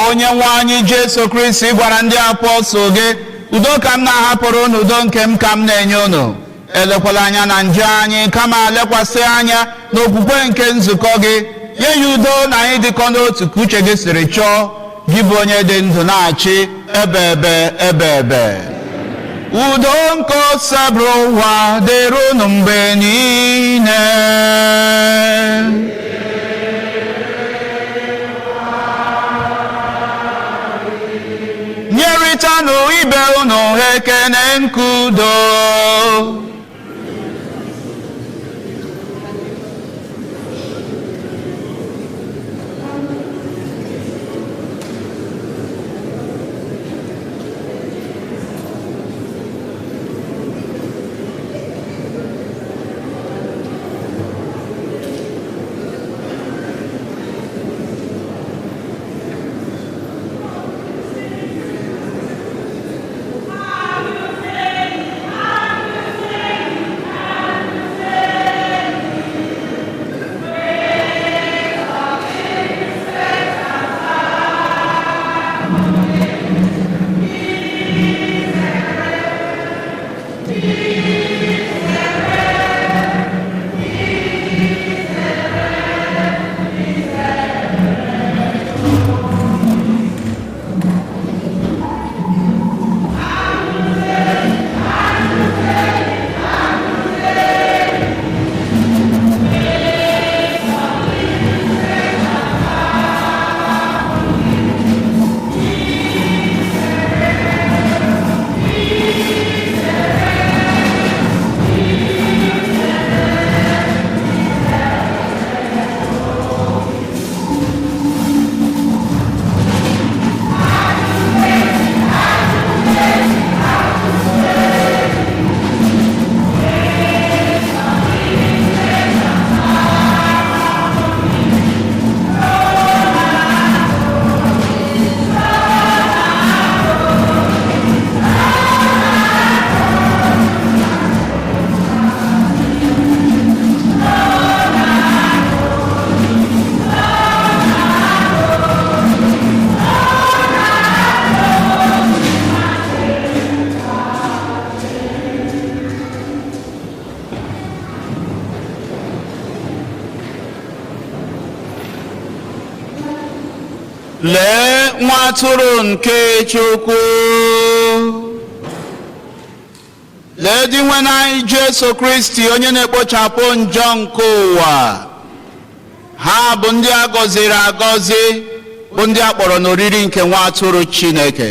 Onye nwe anyị Jesu Kristi gwara ndị apọstụl gị, udo ka m na-ahapụrụ unu, udo nke m ka m na-enye unu. Elekwala anya na njọ anyị, kama lekwasị anya n'okwukwe nke nzukọ gị. Nye ya udo na anyị dịkọ n'otu ka uche gị siri chọọ, gị bụ onye dị ndụ na-achị ebe ebe ebe ebe. Udo nke osebụrụ ụwa dịrị unu mgbe niile. Nyerịtanụ ibe unu ekene nke udo. Lee nwa atụrụ nke Chukwu. Lee Dinwenụ anyị Jesu Kristi, onye na-ekpochapụ njọ nke ụwa. Ha bụ ndị a gọziri agọzi, bụ ndị a kpọrọ n'oriri nke nwa atụrụ Chineke.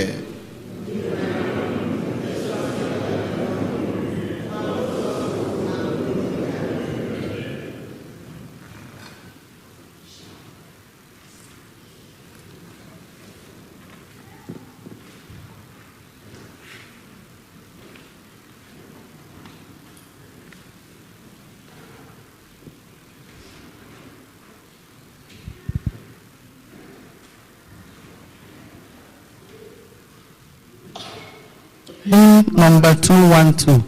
Hymn number 212.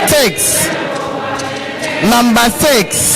Six. Number 6.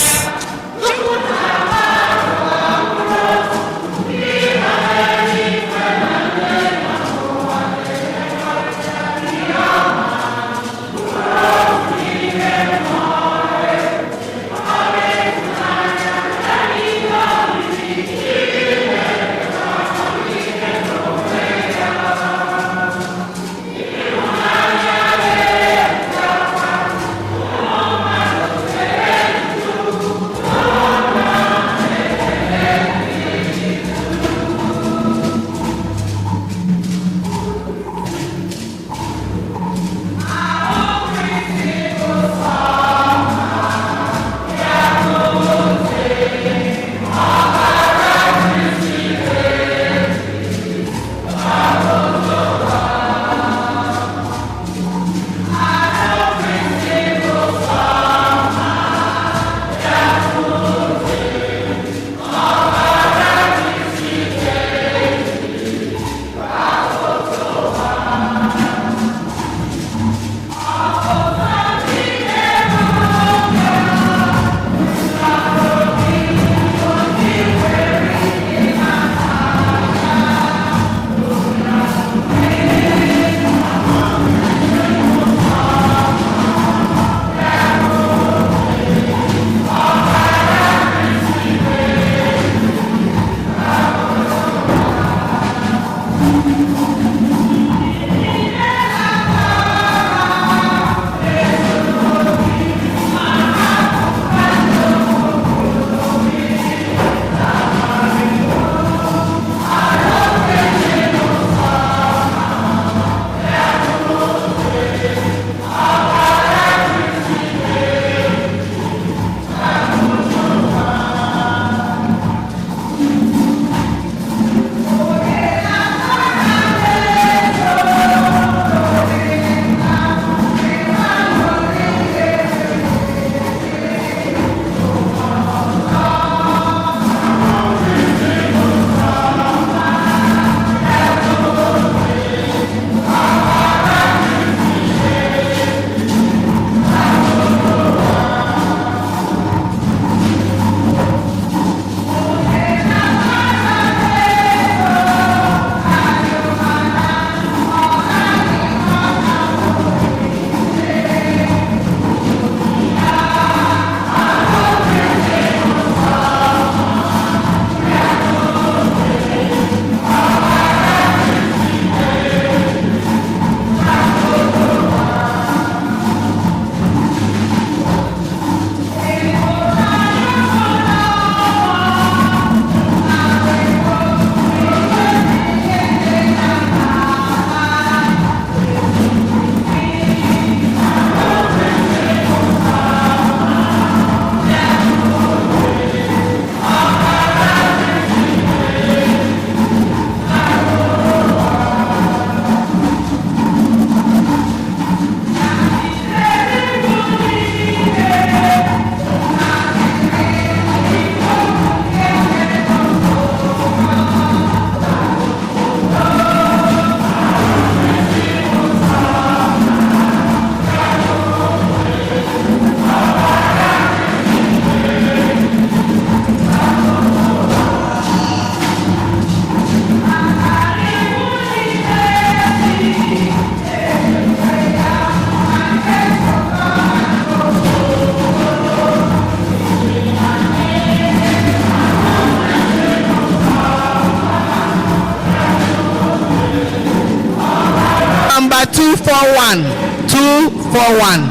Nọmba 241, 241.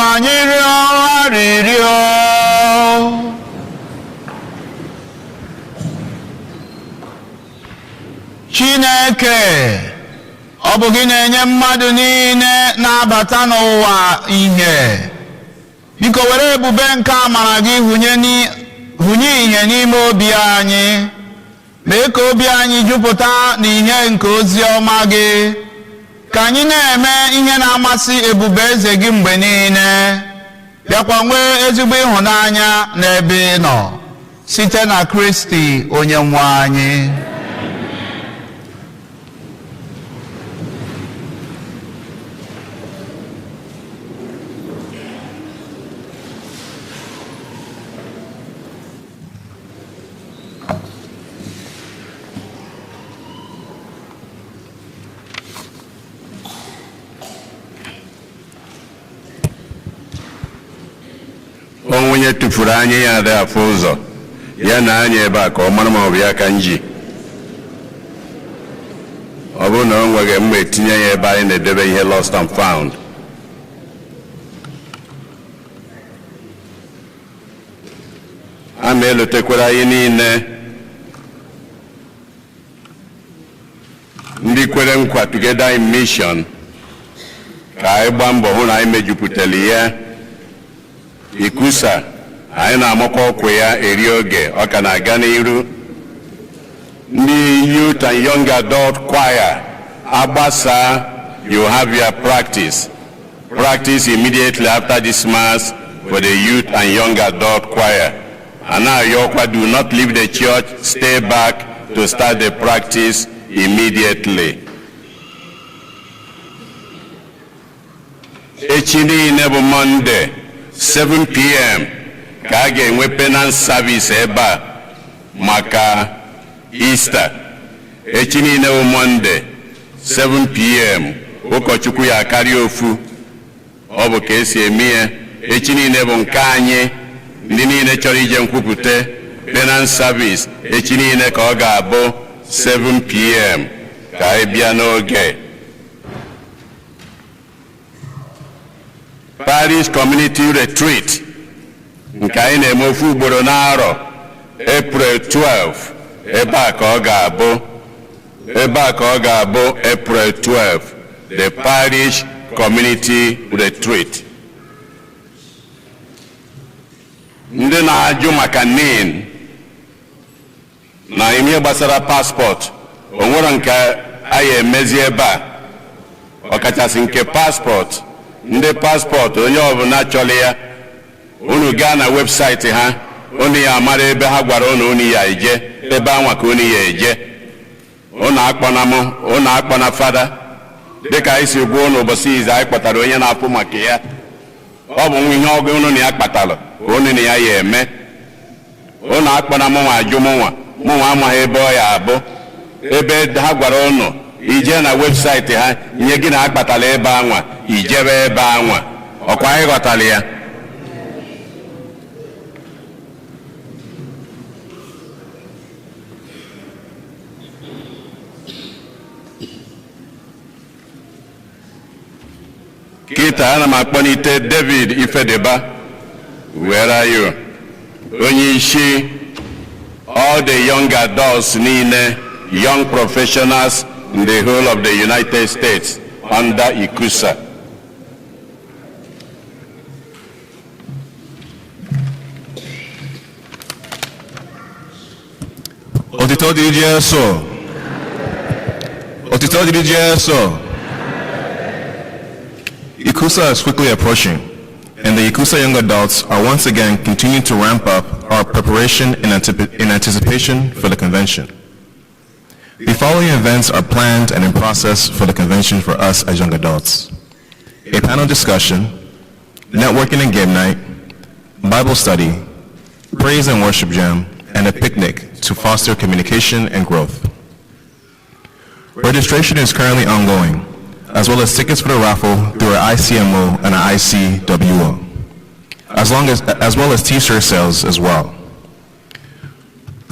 Anyị rịọ arịrịọ. Chineke, ọ bụ gị na-enye mmadụ niile na-abata n'ụwa ihe. Biko were ebube nke amara gị hụnye ihe n'ime obi anyị. Mee ka obi anyị jupụta n'ihe nke ozi ọma gị, ka anyị na-eme ihe na-amasị ebube eze gị mgbe niile, bịakwa nwee ezigbo ịhụnanya n'ebe ị nọ, site na Kristi onye nwe anyị. Onye tụfuru anya ya adịghị afụ ụzọ ya na anya ebe a ka ọ mara ma ọ bụ ya ka m ji. Ọ bụrụ na o nweghị mma, etinye ya ebe anyị na-edebe ihe lost and found. A ma elotekwara anyị niile ndị kwere nkwa Together in Mission ka anyị gbaa mbọ hụ na anyị mejupụtara ya. ICCUSA Anyị na-amakwa ọkwa ya eri oge ọ ka na-aga n'iru. Ndị youth and young adult choir agbasa, you have your practice. Practice immediately after this Mass for the youth and young adult choir. And now Yokwa, do not leave the church, stay back to start the practice immediately. Echi niile bụ Monday, 7 p.m. ka a ga-enwe penance service ebe a maka Easter. Echi niile bụ Monday, 7 p.m. Ụkọchukwu ya akarịa ofu. Ọ bụ ka esi eme ya. Echi niile bụ nke anyị, ndị niile chọrọ ije nkwupụta, penance service echi niile ka ọ ga-abụ 7 p.m. Ka anyị bịa n'oge. Parish Community Retreat nke anyị na-eme ofu ugboro n'arọ, April 12, ebe a ka ọ ga-abụ, ebe a ka ọ ga-abụ, April 12, the Parish Community Retreat. Ndị na-ajụ maka NIN na ihe gbasara passport, o nwere nke anyị emezi ebe a, ọkachasị nke passport. Ndị passport, onye ọbụla chọrọ ya, unu gaa na website ha, unu ya amara ebe ha gwara unu unu ya eje, ebe anwa ka unu ya eje. Unu akpọna mụ, unu akpọna fada. Dịka anyị si gwa unu ụbọchị izu anyị kpọtara onye na-afụ maka ya, ọ bụ ihe ọgụ unu na ya kpatalụ ka unu na ya ya eme. Unu akpọna mụnwa ajụ mụnwa, mụnwa amaghị ebe ọ ya abụ. Ebe ha gwara unu ije na website ha nye gị na ha kpatara ebe anwa, ijebe ebe anwa. Ọkwa anyị ghọtara ya? Kịta ana m akpọlite David Ifedeba. Where are you? Onye isi all the young adults niile, young professionals in the whole of the United States under ICCUSA. Otito dịrị Jesu. Otito dịrị Jesu. ICCUSA is quickly approaching, and the ICCUSA young adults are once again continuing to ramp up our preparation in anticipation for the convention. The following events are planned and in process for the convention for us as young adults: a panel discussion, networking and game night, Bible study, praise and worship jam, and a picnic to foster communication and growth. Registration is currently ongoing, as well as tickets for the raffle through our ICMO and our ICWO, as well as t-shirt sales as well.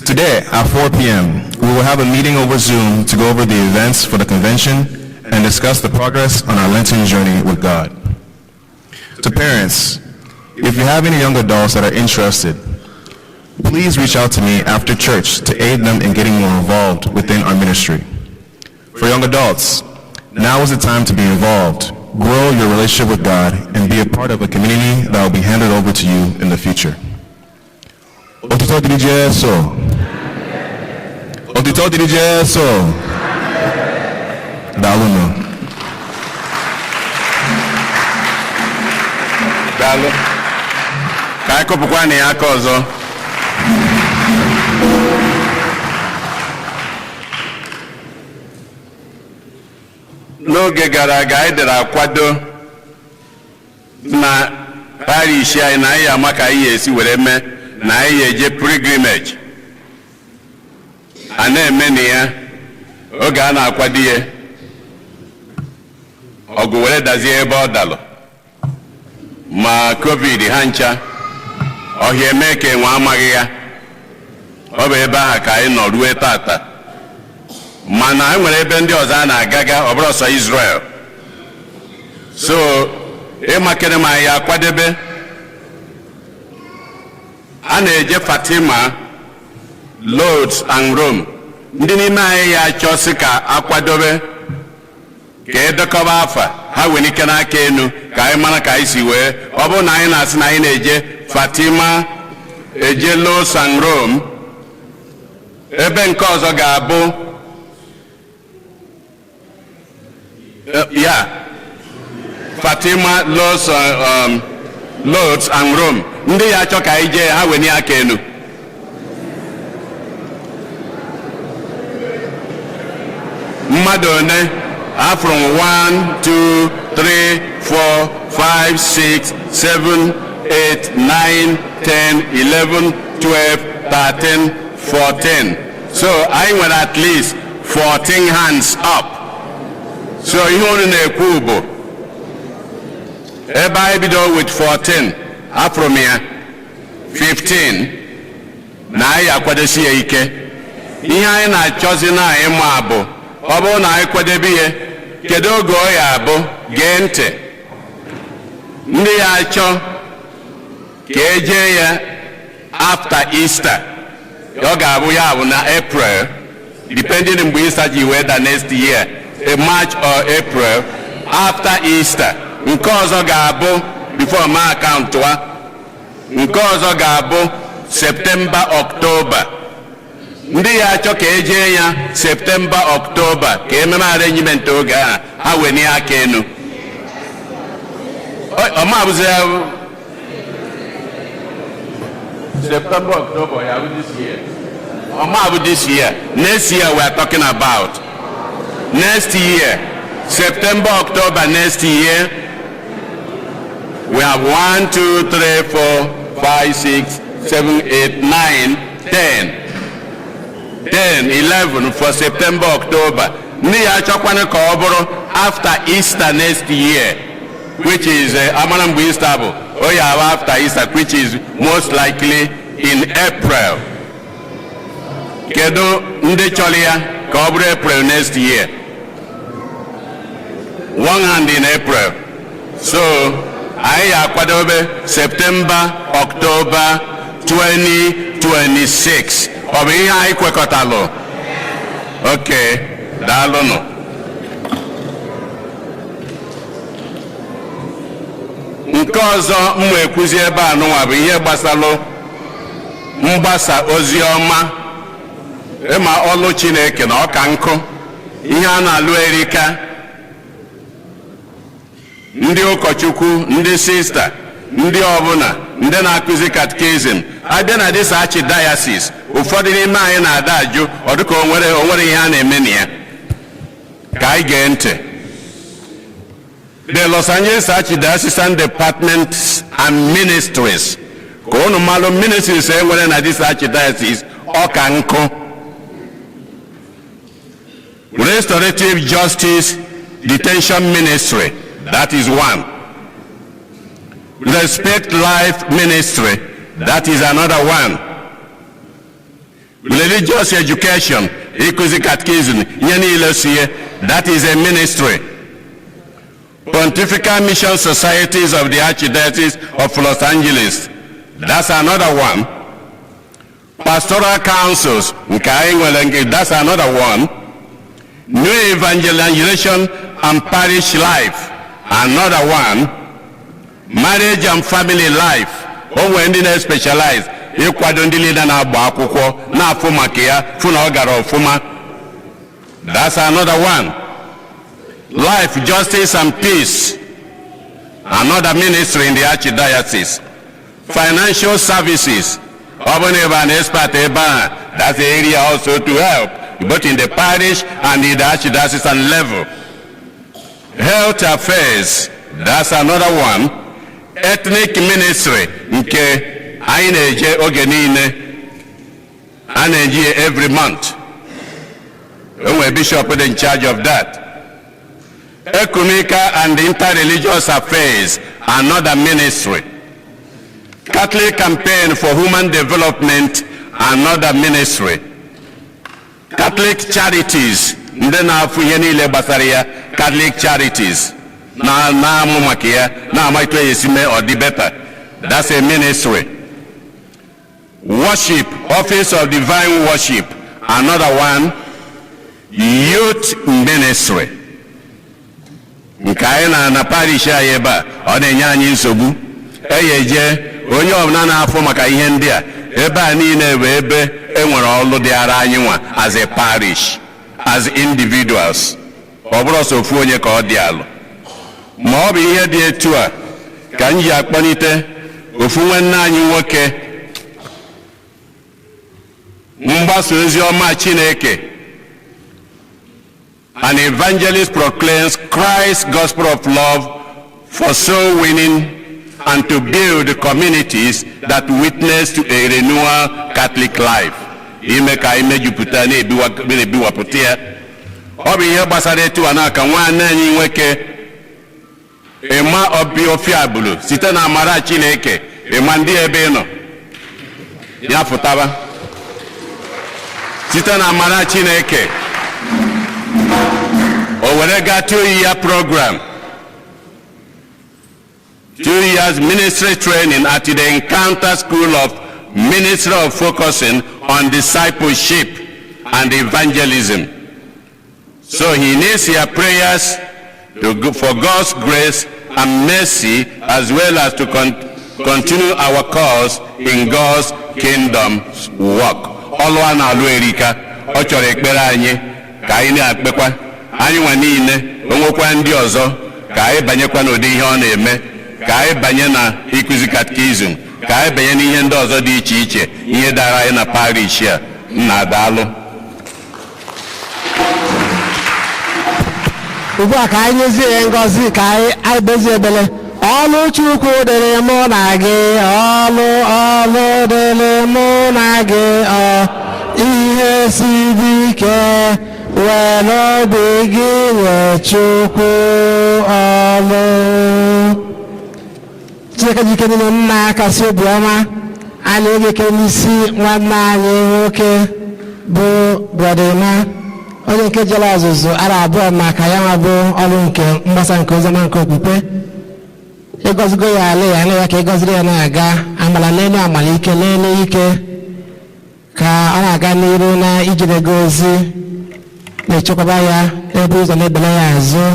Today at 4 p.m., we will have a meeting over Zoom to go over the events for the convention and discuss the progress on our Lenten journey with God. To parents, if you have any young adults that are interested, please reach out to me after church to aid them in getting more involved within our ministry. For young adults, now is the time to be involved, grow your relationship with God, and be a part of a community that will be handed over to you in the future. Otito dịrị Jesu. Otito dịrị Jesu. Daalụnụ. Daalụ. Ka anyị kụpụkwa na ya aka ọzọ. N'oge gara aga, anyị dere akwado na parish anyị na anyị ama ka anyị ga-esi were mee na anyị ga-eje pilgrimage a na-eme na ya. Oge a na-akwado ihe, ọgụ were dazie ebe ọ dalụ, ma COVID ha ncha ọhịa eme ka enwe amaghị ya. Ọ bụ ebe ahụ ka anyị nọ rue tata, mana e nwere ebe ndị ọzọ a na-agaga, ọ bụrụ sọ Israel. So ịmakere ma anyị akwadebe, a na-eje Fatima, Lourdes and Rome. Ndị n'ime anyị ya achọsị ka akwadobe ka edekọba afa ha nwere ike n'aka enu ka anyị mara ka anyị si wee. Ọ bụrụ na anyị na-asị na anyị na-eje Fatima, Eje Lourdes and Rome. Ebe nke ọzọ ga-abụ ya Fatima, Lourdes and Rome. Ndị ya achọ ka anyị jee, ha wenye aka elu. Mmadụ one afụrụ m? 1, 2, 3, 4, 5, 6, 7, 8, 9, 10, 11, 12, 13, 14. So anyị nwere at least 14 hands up. So ihe unu na-ekwu bụ ebe anyị bido with 14, afụrụ m ya 15, na anyị akwadosi ya ike. Ihe anyị na-achọzi na anyị ma bụ, ọ bụrụ na anyị kwadebe ihe, kedu oge ọ ya abụ? Gee ntị, ndị ya achọ ka ejee ya after Easter, ọ ga-abụ ya bụ na April, depending mgbe Easter ji wee da next year, a March or April after Easter. Nke ọzọ ga-abụ, before ma akaụntụ a, nke ọzọ ga-abụ September, October. Ndị ya achọ ka ejee ya September, October, ka ememe arrangement oge ahụ, ha wenye aka enu. Ọma abụzi ya September, October ya bụ this year. Ọma bụ this year, next year we are talking about. Next year, September, October next year. We have 1, 2, 3, 4, 5, 6, 7, 8, 9, 10, 10, 11 for September, October. Ndị ya achọkwana ka ọ bụrụ after Easter next year, which is amara mgbe Easter bụ, o ya abụ after Easter, which is most likely in April. Kedu ndị chọrọ ya ka ọ bụrụ April next year? One hand in April. So anyị akwadobe September, October 2026. Ọ bụ ihe anyị kwekọtalụ? Ok, daalụnụ. Nke ọzọ m wee kwuzi ebe a nụnwa bụ ihe gbasalụ mgbasa ozi ọma, ịma ọlụ Chineke na ọka nkụ ihe a na-alụ erika. Ndị ụkọchukwu, ndị sista, ndị ọbụla ndị na-akụzi catechism, abịa na this archdiocese, ụfọdụ n'ime anyị na-ada ajụ, ọ dịka onwere ihe a na-eme na ya. Ka anyị gee ntị. The Los Angeles Archdiocesan Departments and Ministries, ka unu malụ ministries e nwere na this archdiocese, ọka nkụ. Restorative Justice Detention Ministry, that is one. Respect Life Ministry, that is another one. Religious Education, ịkụzi catechism, ihe niile si ihe, that is a ministry. Pontifical Mission Societies of the Archdiocese of Los Angeles, that's another one. Pastoral Councils, nke anyị nwere nke, that's another one. New Evangelization and Parish Life, another one. Marriage and Family Life, o nwere ndị na-specialize ịkwado ndị niile na-agba akwụkwọ, na-afụ maka ya, fụ na ọ gara ọfụma, that's another one. Life, Justice and Peace, another ministry in the archdiocese. Financial Services, ọ bụrụ na ebe an expert ebe a, that's the area also to help both in the parish and in the archdiocesan level. Health Affairs, that's another one. Ethnic Ministry, nke anyị na-eje oge niile, a na-eji ya every month, enwere bishop dị in charge of that. Ecumenical and Interreligious Affairs, another ministry. Catholic Campaign for Human Development, another ministry. Catholic Charities, ndị na-afụ ihe niile gbasara ya, Catholic Charities na na-amụ maka ya, na-ama etu esi mee ọ dị better, that's a ministry. Worship, Office of Divine Worship, another one. Youth Ministry, nke anyị na parish anyị ebe a, ọ na-enye anyị nsogbu. Eyi eje onye ọbụla na-afụ maka ihe ndị a. Ebe a niile bụ ebe e nwere ọlụ dị ara anyị nwa as a parish, as individuals. Ọ bụrụ sọ ofu onye ka ọ dị alụ. Ma ọ bụ ihe dị etu a ka m ji akpọlite ofu nwanne anyị nwoke, mgbasa ozi ọma Chineke. An evangelist proclaims Christ's gospel of love for soul winning and to build communities that witness to a renewal Catholic life. Ime ka anyị mejupụta na-ebiwapụta ya. Ọ bụ ihe gbasara etu a na ka nwanne anyị nwoke Ịma Obi Ofiabulu, site na amara Chineke. Ịma, ndị ebe ị nọ ya fụtaba, site na amara Chineke o were gaa 2-year program, 2 years ministry training at the Encounter School of Ministry of focusing on discipleship and evangelism. So he needs your prayers for God's grace and mercy, as well as to continue our cause in God's kingdom work. Ọlụ a na-alụ erika, ọ chọrọ ekpere anyị ka anyị na-akpekwa anyị nwa niile, onwekwa ndị ọzọ, ka anyị banyekwa n'ụdị ihe ọ na-eme, ka anyị banye na ịkụzi catechism, ka anyị banye n'ihe ndị ọzọ dị iche iche, ihe dara anyị na parish a. Nna, daalụ. Ugbu a ka anyị nyezie ya ngọzi, ka anyị gbezie ebele. Ọlụ Chukwu dịrị mụ na gị, ọlụ, ọlụ dịrị mụ na gị, ọ ihe siri ike, were obi gị nye Chukwu ọlụ. Chineke ji ike niile, nna kasị obiọma, anyị oge eke n'isi nwanne anyị nwoke bụ Brother Emma, onye nke jere ọzụzụ ara 2 maka ya nwa bụ ọrụ nke mgbasa nke oziọma nke okwukwe. Ịgọzigo ya ala ya na ya ka ịgọziri ya na-aga amala n'elu amala, ike n'elu ike, ka ọ na-aga n'iru na ijide gị ozi, na-echekwaba ya ebe ụzọ, na-ebele ya azụ.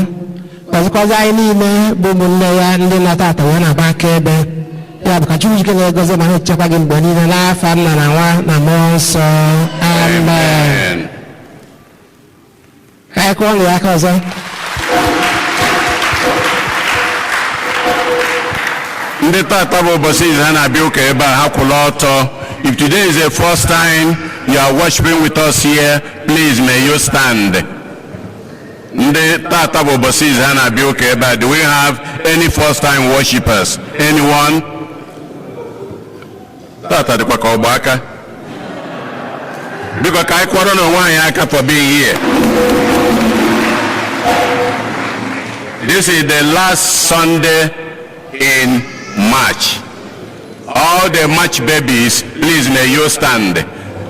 Gọzikwazi anyị niile bụ ụmụnne ya, ndị na-ata ata wee na-agba akaebe ya, bụ ka Chukwu jike na-egozi ma na-echekwa gị mgbe niile, n'afa Nna na Nwa na Mmụọ Nsọ, amen. Ka anyị kụọ ya aka ọzọ. Ndị tata bụ ụbọchị izu ha na-abịa ụka ebe a, ha kwụla ọtọ. If today is the first time you are worshiping with us here, please may you stand. Ndị tata bụ ụbọchị izu ha na-abịa ụka ebe a, do we have any first time worshipers? Anyone? Tata dịkwa ka ọgba aka. Biko, ka anyị kwọrọ n'onwe anyị aka for being here. This is the last Sunday in March. All the March babies, please may you stand.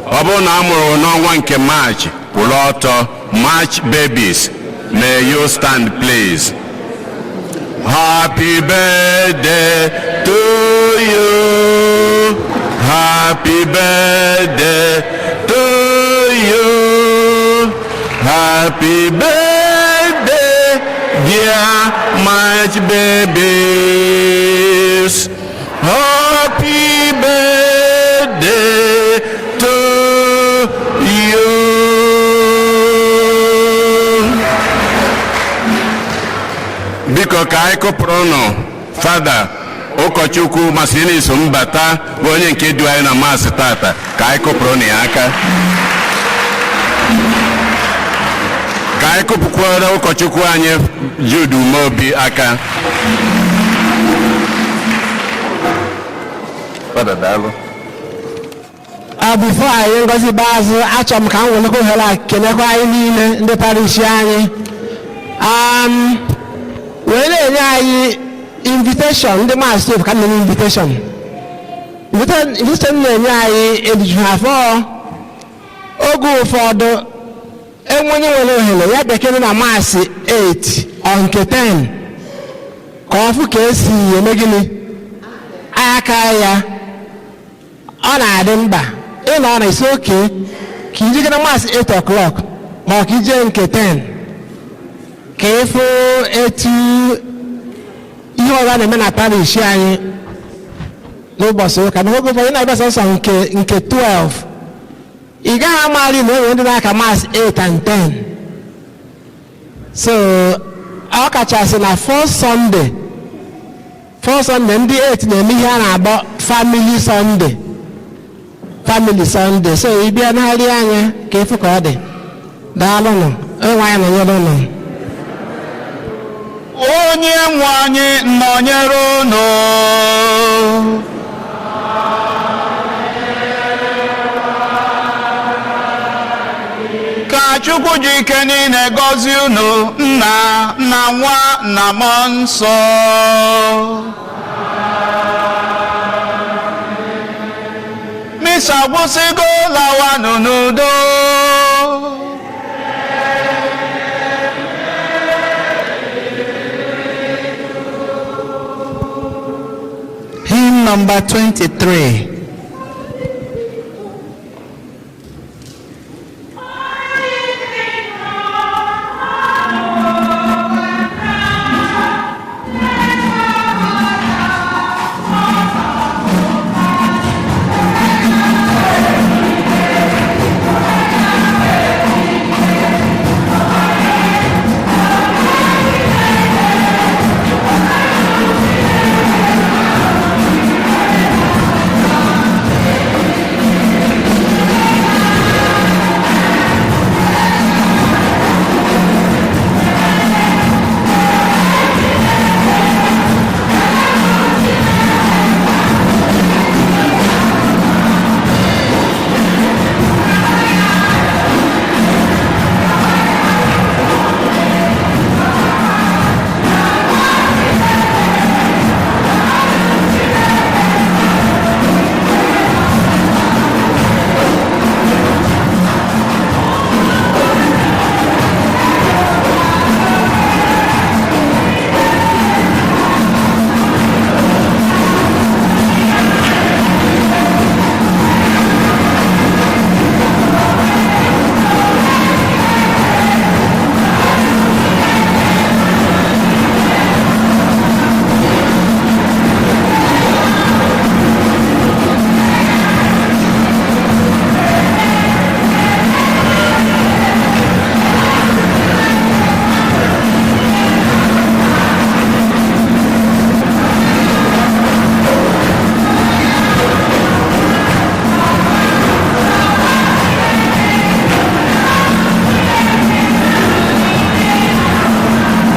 Ọ bụrụ na a mụrụ n'ọnwa nke March, kwụrụ ọtọ. March babies, may you stand, please. Happy birthday to you. Happy birthday to you. Happy birthday, dear March babies. Happy birthday to you. Biko, ka anyị kụpụrụ nụ Fada ụkọchukwu Marcellinus Mbata, bụ onye nke du anyị na Mass tata. Ka anyị kụpụrụ nụ ya aka. Ka anyị kụpụkwara ụkọchukwu anyị Jude Umeobi aka. Fada, daalụ. Before anyị ngozi ikpeazụ, achọrọ m ka m welekwa ohere a kenekwa anyị niile, ndị parish anyị, wee na-enye anyị invitation. Ndị Mass ka m na-enye invitation. Invitation na-enye anyị ejuju ha afọ. Oge ụfọdụ, enwe onye nwere ohere ya bịakere na Mass 8 ọ nke 10, ka ọ fụ ka esi eme gịnị aka ya. Ọ na-adị mkpa ịnọ na isi oke ka ijikere Mass 8 o'clock ma ọ ka ije nke 10, ka ịfụ etu ihe ọzọ na-eme na parish anyị. N'ụbọchị ụka na oge ụfọdụ ị na-abịa sọsọ nke 12, ị gaghị amali na enwere ndị na-aka Mass 8 and 10. So ọ kachasị na first Sunday, first Sunday, ndị 8 na-eme ihe a na-akpọ Family Sunday, Family Sunday. So ị bịa narị anya ka ịfụ ka ọ dị. Daalụnụ, onwe anyị nọnyere ụnụ. Onye nwe anyị nọnyere unu. Ka Chukwu ji ike niile gọzie unu, Nna na Nwa na Mmụọ Nsọ. Misa gwụsịgo, lawanụ n'udo. Hymn number 23.